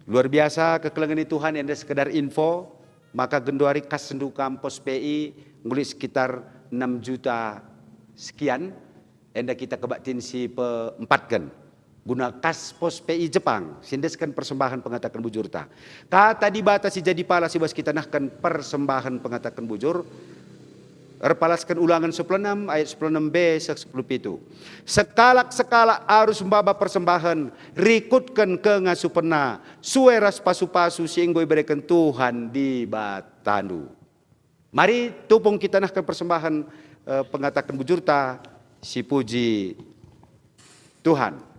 luar biasa, kekelengen ni Tuhan, enda sekedar info, maka genduari kas sendu kam pos P I nguli sekitar enam juta sekian, enda kita kebaktin si peempatken. Guna kas pos P I Jepang, si endesken persembahen pengataken bujurta. Kata Dibata si jadi palas i bas kita nehken persembahen pengataken bujur, erpalasken Ulangen sepuluh enam ayat sepuluh enam B seh sepuluh pitu. Sekalak-sekalak arus maba persembahen, rikutken kengasupenna, sue ras pasu-pasu si enggo ibereken Tuhan Dibatandu. Mari tupung kita nehken persembahen, eh, pengataken bujurta, sipuji Tuhan.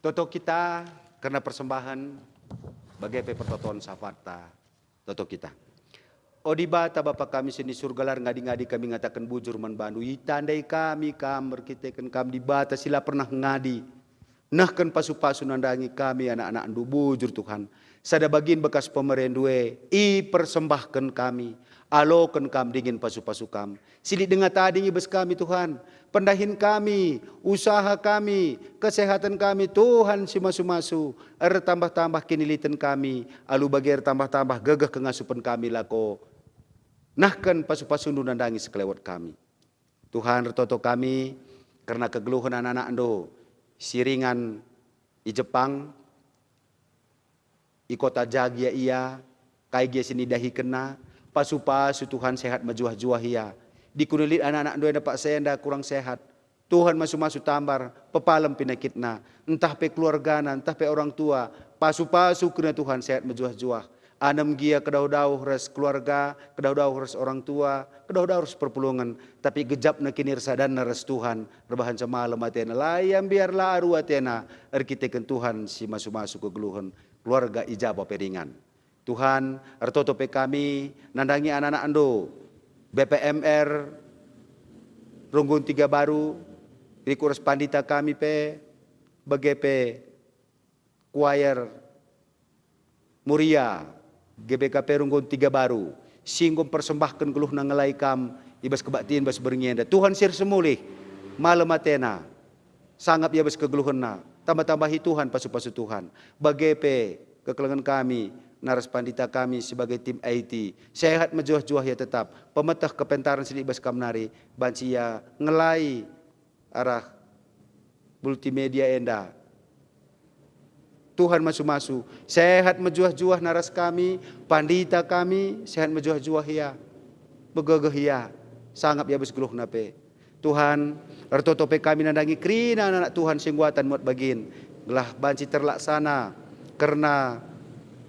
Toto kita kerna persembahen, bage pe pertoton syafaat ta. Toto kita. O Dibata, Bapa kami si ni Surga, la erngadi-ngadi kami ngataken bujur man bandu. Itandai kami Kam erkiteken Kam Dibata si la pernah ngadi. Nehken pasu-pasu nandangi kami anak-anakndu bujur, Tuhan. Sada bagin bekas pemerendu e, ipersembahken kami. Aloken Kam dingen pasu-pasu Kam. Si lit denga tading i bas kami, Tuhan. Pendahin kami, usaha kami, kesehatan kami, Tuhan si masu-masu, ertambah-tambah kiniliten kami, alu bage ertambah-tambah gegeh kengasupen kami lako nehken pasu-pasundu nandangi sekelewet kami. Tuhan, ertoto kami kerna kegeluhen anak-anakndu si ringan i Jepang, i kota ja gia ia, kai gia si nidahikenna, pasu-pasu Tuhan sehat mejuah-juah ia. Dikune lit anak-anakndu enda paksa enda kurang sehat, Tuhan masu-masu tambar, pepalem penakitna, ntah pe keluargana, ntah pe orang tua, pasu-pasu kerina Tuhan sehat mejuah-juah. Anem gia kedauh-dauh ras keluarga, kedauh-dauh ras orang tua, kedauh-dauh ras perpulungen, tapi gejapna kinirsadanna ras Tuhan, erbahanca malem atena, la ia mbiar, la aru atena, erkiteken Tuhan si masu-masu kegeluhen keluarga i Jaba pe ringan. Tuhan, ertoto pe kami nandangi anak-anakndu, B P M R, Runggun Tiga Baru, rikut ras pandita kami pe, bage pe kuayer Moria, G B K P Runggun Tiga Baru, si enggo mpersembahken geluhna ngelai Kam i bas kebaktin bas berngi enda. Tuhan si ersemulih, malem atena, sangap ia bas kegeluhenna, tambah-tambahi Tuhan pasu-pasu Tuhan. Bage pe kekelengen kami, naras pandita kami sebagai tim I T, sehat mejuah-juah ia tetap, pemeteh kepentaren si lit bas Kam nari, banci ia ngelai arah multimedia enda. Tuhan masu-masu, sehat mejuah-juah naras kami, pandita kami, sehat mejuah-juah ia, megegeh ia, sangap ia bas geluhna pe. Tuhan, ertoto pe kami nandangi kerina anak-anak Tuhan si enggo atan muat bagin, gelah banci terlaksana kerna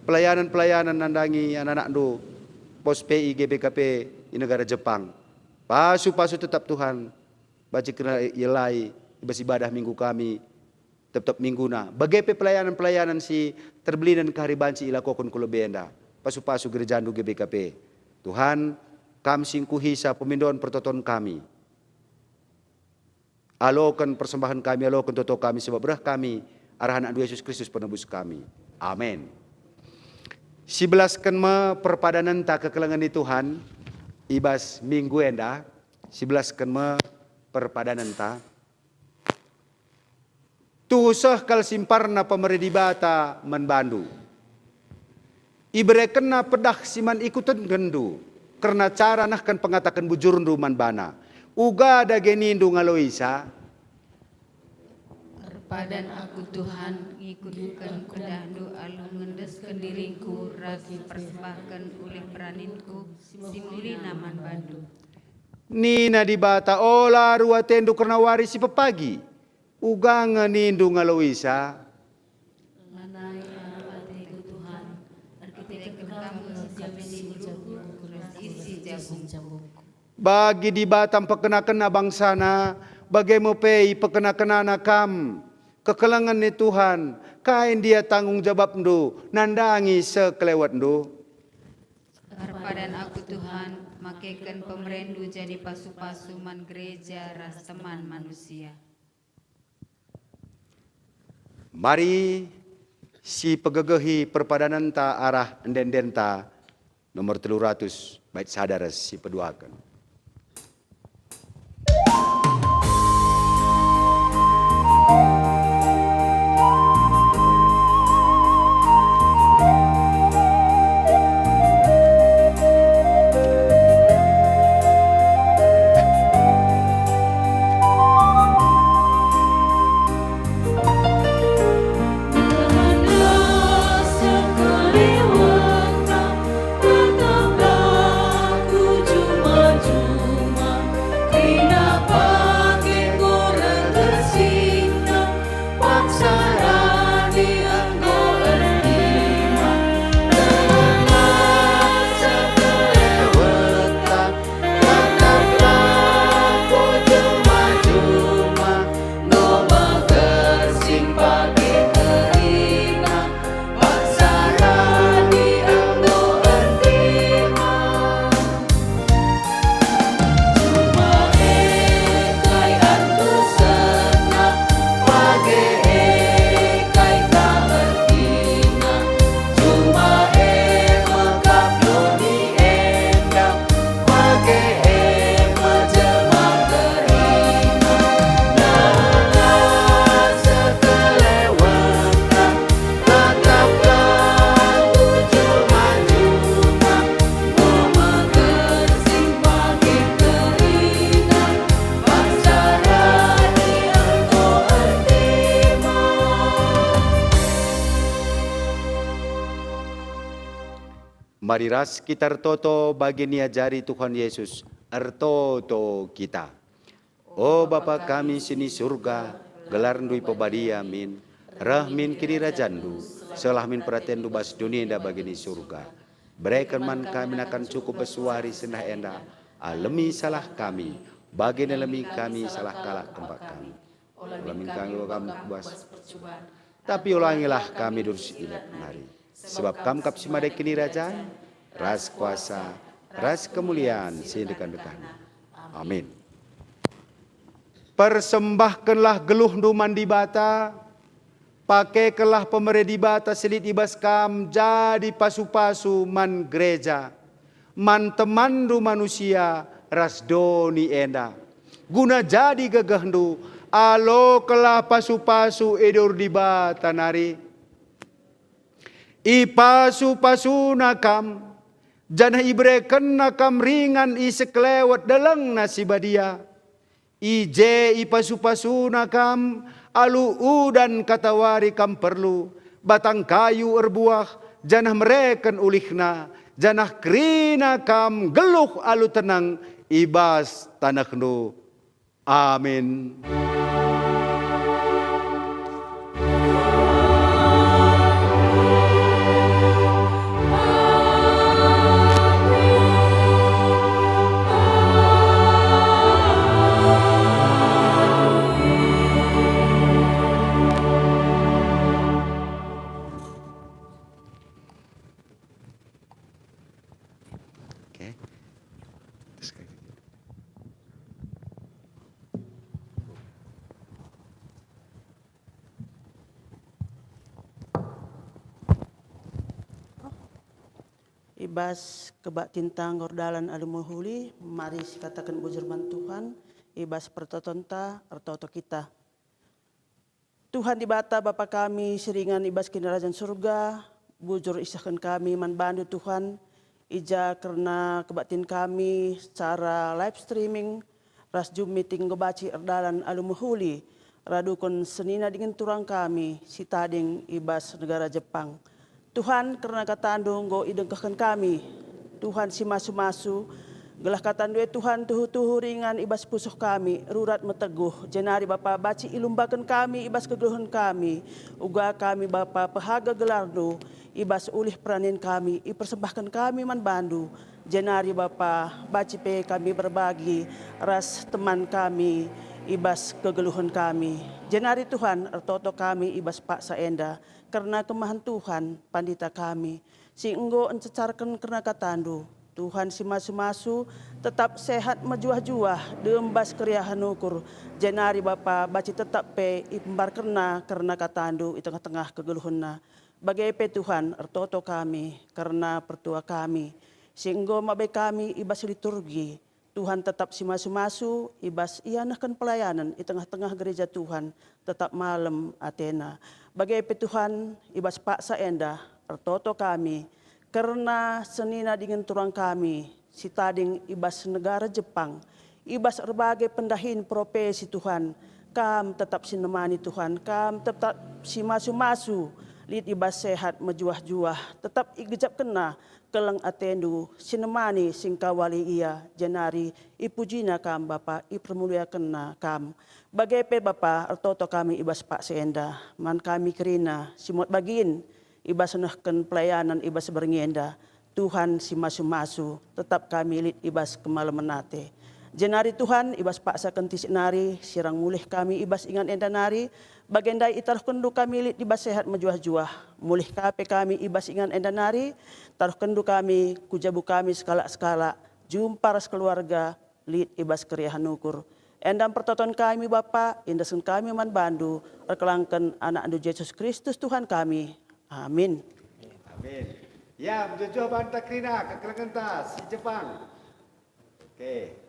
pelayanan-pelayanan nandangi anak-anakndu pos P I G B K P i negara Jepang. Pasu-pasu tetap Tuhan, banci kerna ielai i bas ibadah minggu kami, tep-tep mingguna, bage pe pelayanan-pelayanan si terbelinen kari banci ilakoken ku lebe enda, pasu-pasu gerejandu G B K P. Tuhan, Kam si engkuhisa pemindon pertoton kami. Aloken persembahen kami, aloken toto kami, sebab reh kami arah AnakNdu Yesus Kristus Penebus kami. Amin. Sibelasken me perpadanenta kekelengen ni Tuhan i bas minggu enda, sibelasken me perpadanenta. Tuhu seh kal simparna pemere Dibata man bandu. IberekenNa pedah si man ikutenkenndu kerna cara nehken pengataken bujurndu man baNa. Uga dage nindu ngaloisa, "Erpadan aku, Tuhan, ngikutken pedahndu alu ngendesken diringku ras mpersembahken ulih peraninku si mulina man bandu." Nina Dibata, "Ola aru atendu kerna wari si pepagi." Uga nge nindu ngaloisa, "Lanai aru ateku, Tuhan, erkiteken Kam nge si jamin dibeluhku ras isi jabungku." Bagi Dibata mpekena-kena bangsaNa, bage me pe ipekena-kenana kam. Kekelengen ni Tuhan, kai ndia tanggung jawabndu nandangi sekelewetndu? Erpadan aku, Tuhan, makeken pemerendu jadi pasu-pasu man gereja ras teman manusia. Mari sipegegehi perpadanenta arah ende-endenta nomor telu ratus, bait sada ras sipeduaken. Mari ras kita ertoto bagi niajari Tuhan Yesus, ertoto kita. O Bapa kami si ni Surga, gelarNdu ipebadia min, reh min kinirajanNdu, sehlah min peratenNdu bas doni enda bagi ni Surga. Bereken man kami nakan cukup bas wari sendah enda, alemi salah kami, bagi nalemi kami salah kalak kempak kami. Ola min kami uga kam ku bas percuban, tapi ulangilah kami dari si jelek nari. Sebab kam kap si mada kinirajan, ras kuasa, ras kemulian si ndekah-ndekahna. Amin. Persembahkenlah geluhndu man Dibata, pakekenlah pemere Dibata si lit i bas kam jadi pasu-pasu man gereja, man temanndu manusia ras doni enda. Guna jadi gegehndu, alokenlah pasu-pasu i dor Dibata nari. Ipasu-pasuna kam, janah iberekenna kam ringan i sekelewet delengna si badia. I je ipasu-pasuna kam alu udan katawari kam perlu, batang kayu erbuah, janah mereken ulihna, janah kerina kam nggeluh alu tenang i bas tanehndu. Amin. Oke. Terus kayak gitu. I bas kebaktinta enggo erdalan alu mehuli, mari sikataken bujur man Tuhan, i bas pertotonta ertoto kita. Tuhan Dibata, Bapa kami si ringan i bas Kinirajan Surga, bujur isehken kami man bandu, Tuhan, i ja kerna kebaktin kami secara live streaming, ras Zoom meeting enggo banci erdalan alu mehuli, raduken senina dingen turang kami si tading i bas negara Jepang. Tuhan, kerna katandu enggo idengkehken kami. Tuhan si masu-masu, gelah katandu e Tuhan tuhu-tuhu ringan i bas pusuh kami, rurat meteguh, jenari Bapa banci ilumbaken kami i bas kegeluhen kami, uga kami Bapa pehaga gelarndu, i bas ulih peranin kami, ipersembahken kami man bandu, jenari Bapa, banci pe kami berbagi ras teman kami i bas kegeluhen kami. Jenari Tuhan, ertoto kami i bas paksa enda, kerna kemahen Tuhan, pandita kami, si enggo encecarken kerna katandu. Tuhan si masu-masu, tetap sehat mejuah-juah, dem bas keriahen ukur, jenari Bapa, banci tetap pe ipembarkenna kerna katandu i tengah-tengah kegeluhenna. Bage pe Tuhan, ertoto kami kerna pertua kami, si enggo mabai kami i bas liturgi. Tuhan tetap si masu-masu i bas ianehken pelayanen i tengah-tengah gereja Tuhan, tetap malem atena. Bage pe Tuhan, i bas paksa enda, ertoto kami kerna senina dingen turang kami si tading i bas negara Jepang, i bas erbage pendahin profesi Tuhan, Kam tetap si nemani Tuhan, Kam tetap si masu-masu, lit i bas sehat mejuah-juah, tetap igejapkenna keleng atendu, si nemani, si ngkawali ia, jenari ipujina Kam Bapa, ipermuliakenna Kam. Bage pe Bapa, ertoto kami i bas paksa enda, man kami kerina, si muat bagin, i bas nehken pelayanan i bas berngi enda. Tuhan si masu-masu, tetap kami lit i bas kemalemen ate. Jenari Tuhan, i bas paksa kentisik nari, sirang mulih kami i bas ingan enda nari, bage ndai itaruhkenndu kami lit i bas sehat mejuah-juah. Mulih ka pe kami i bas ingan enda nari, taruhkenndu kami ku jabu kami sekalak-sekalak, jumpa ras keluarga, lit i bas keriahen ukur. Enda pertoton kami, Bapa, iendesken kami man bandu, erkelangken AnakNdu Jesus Kristus Tuhan kami. Amin. Amin. Ya, mejuah-juah banta kerina, kekelengenta si Jepang. Oke.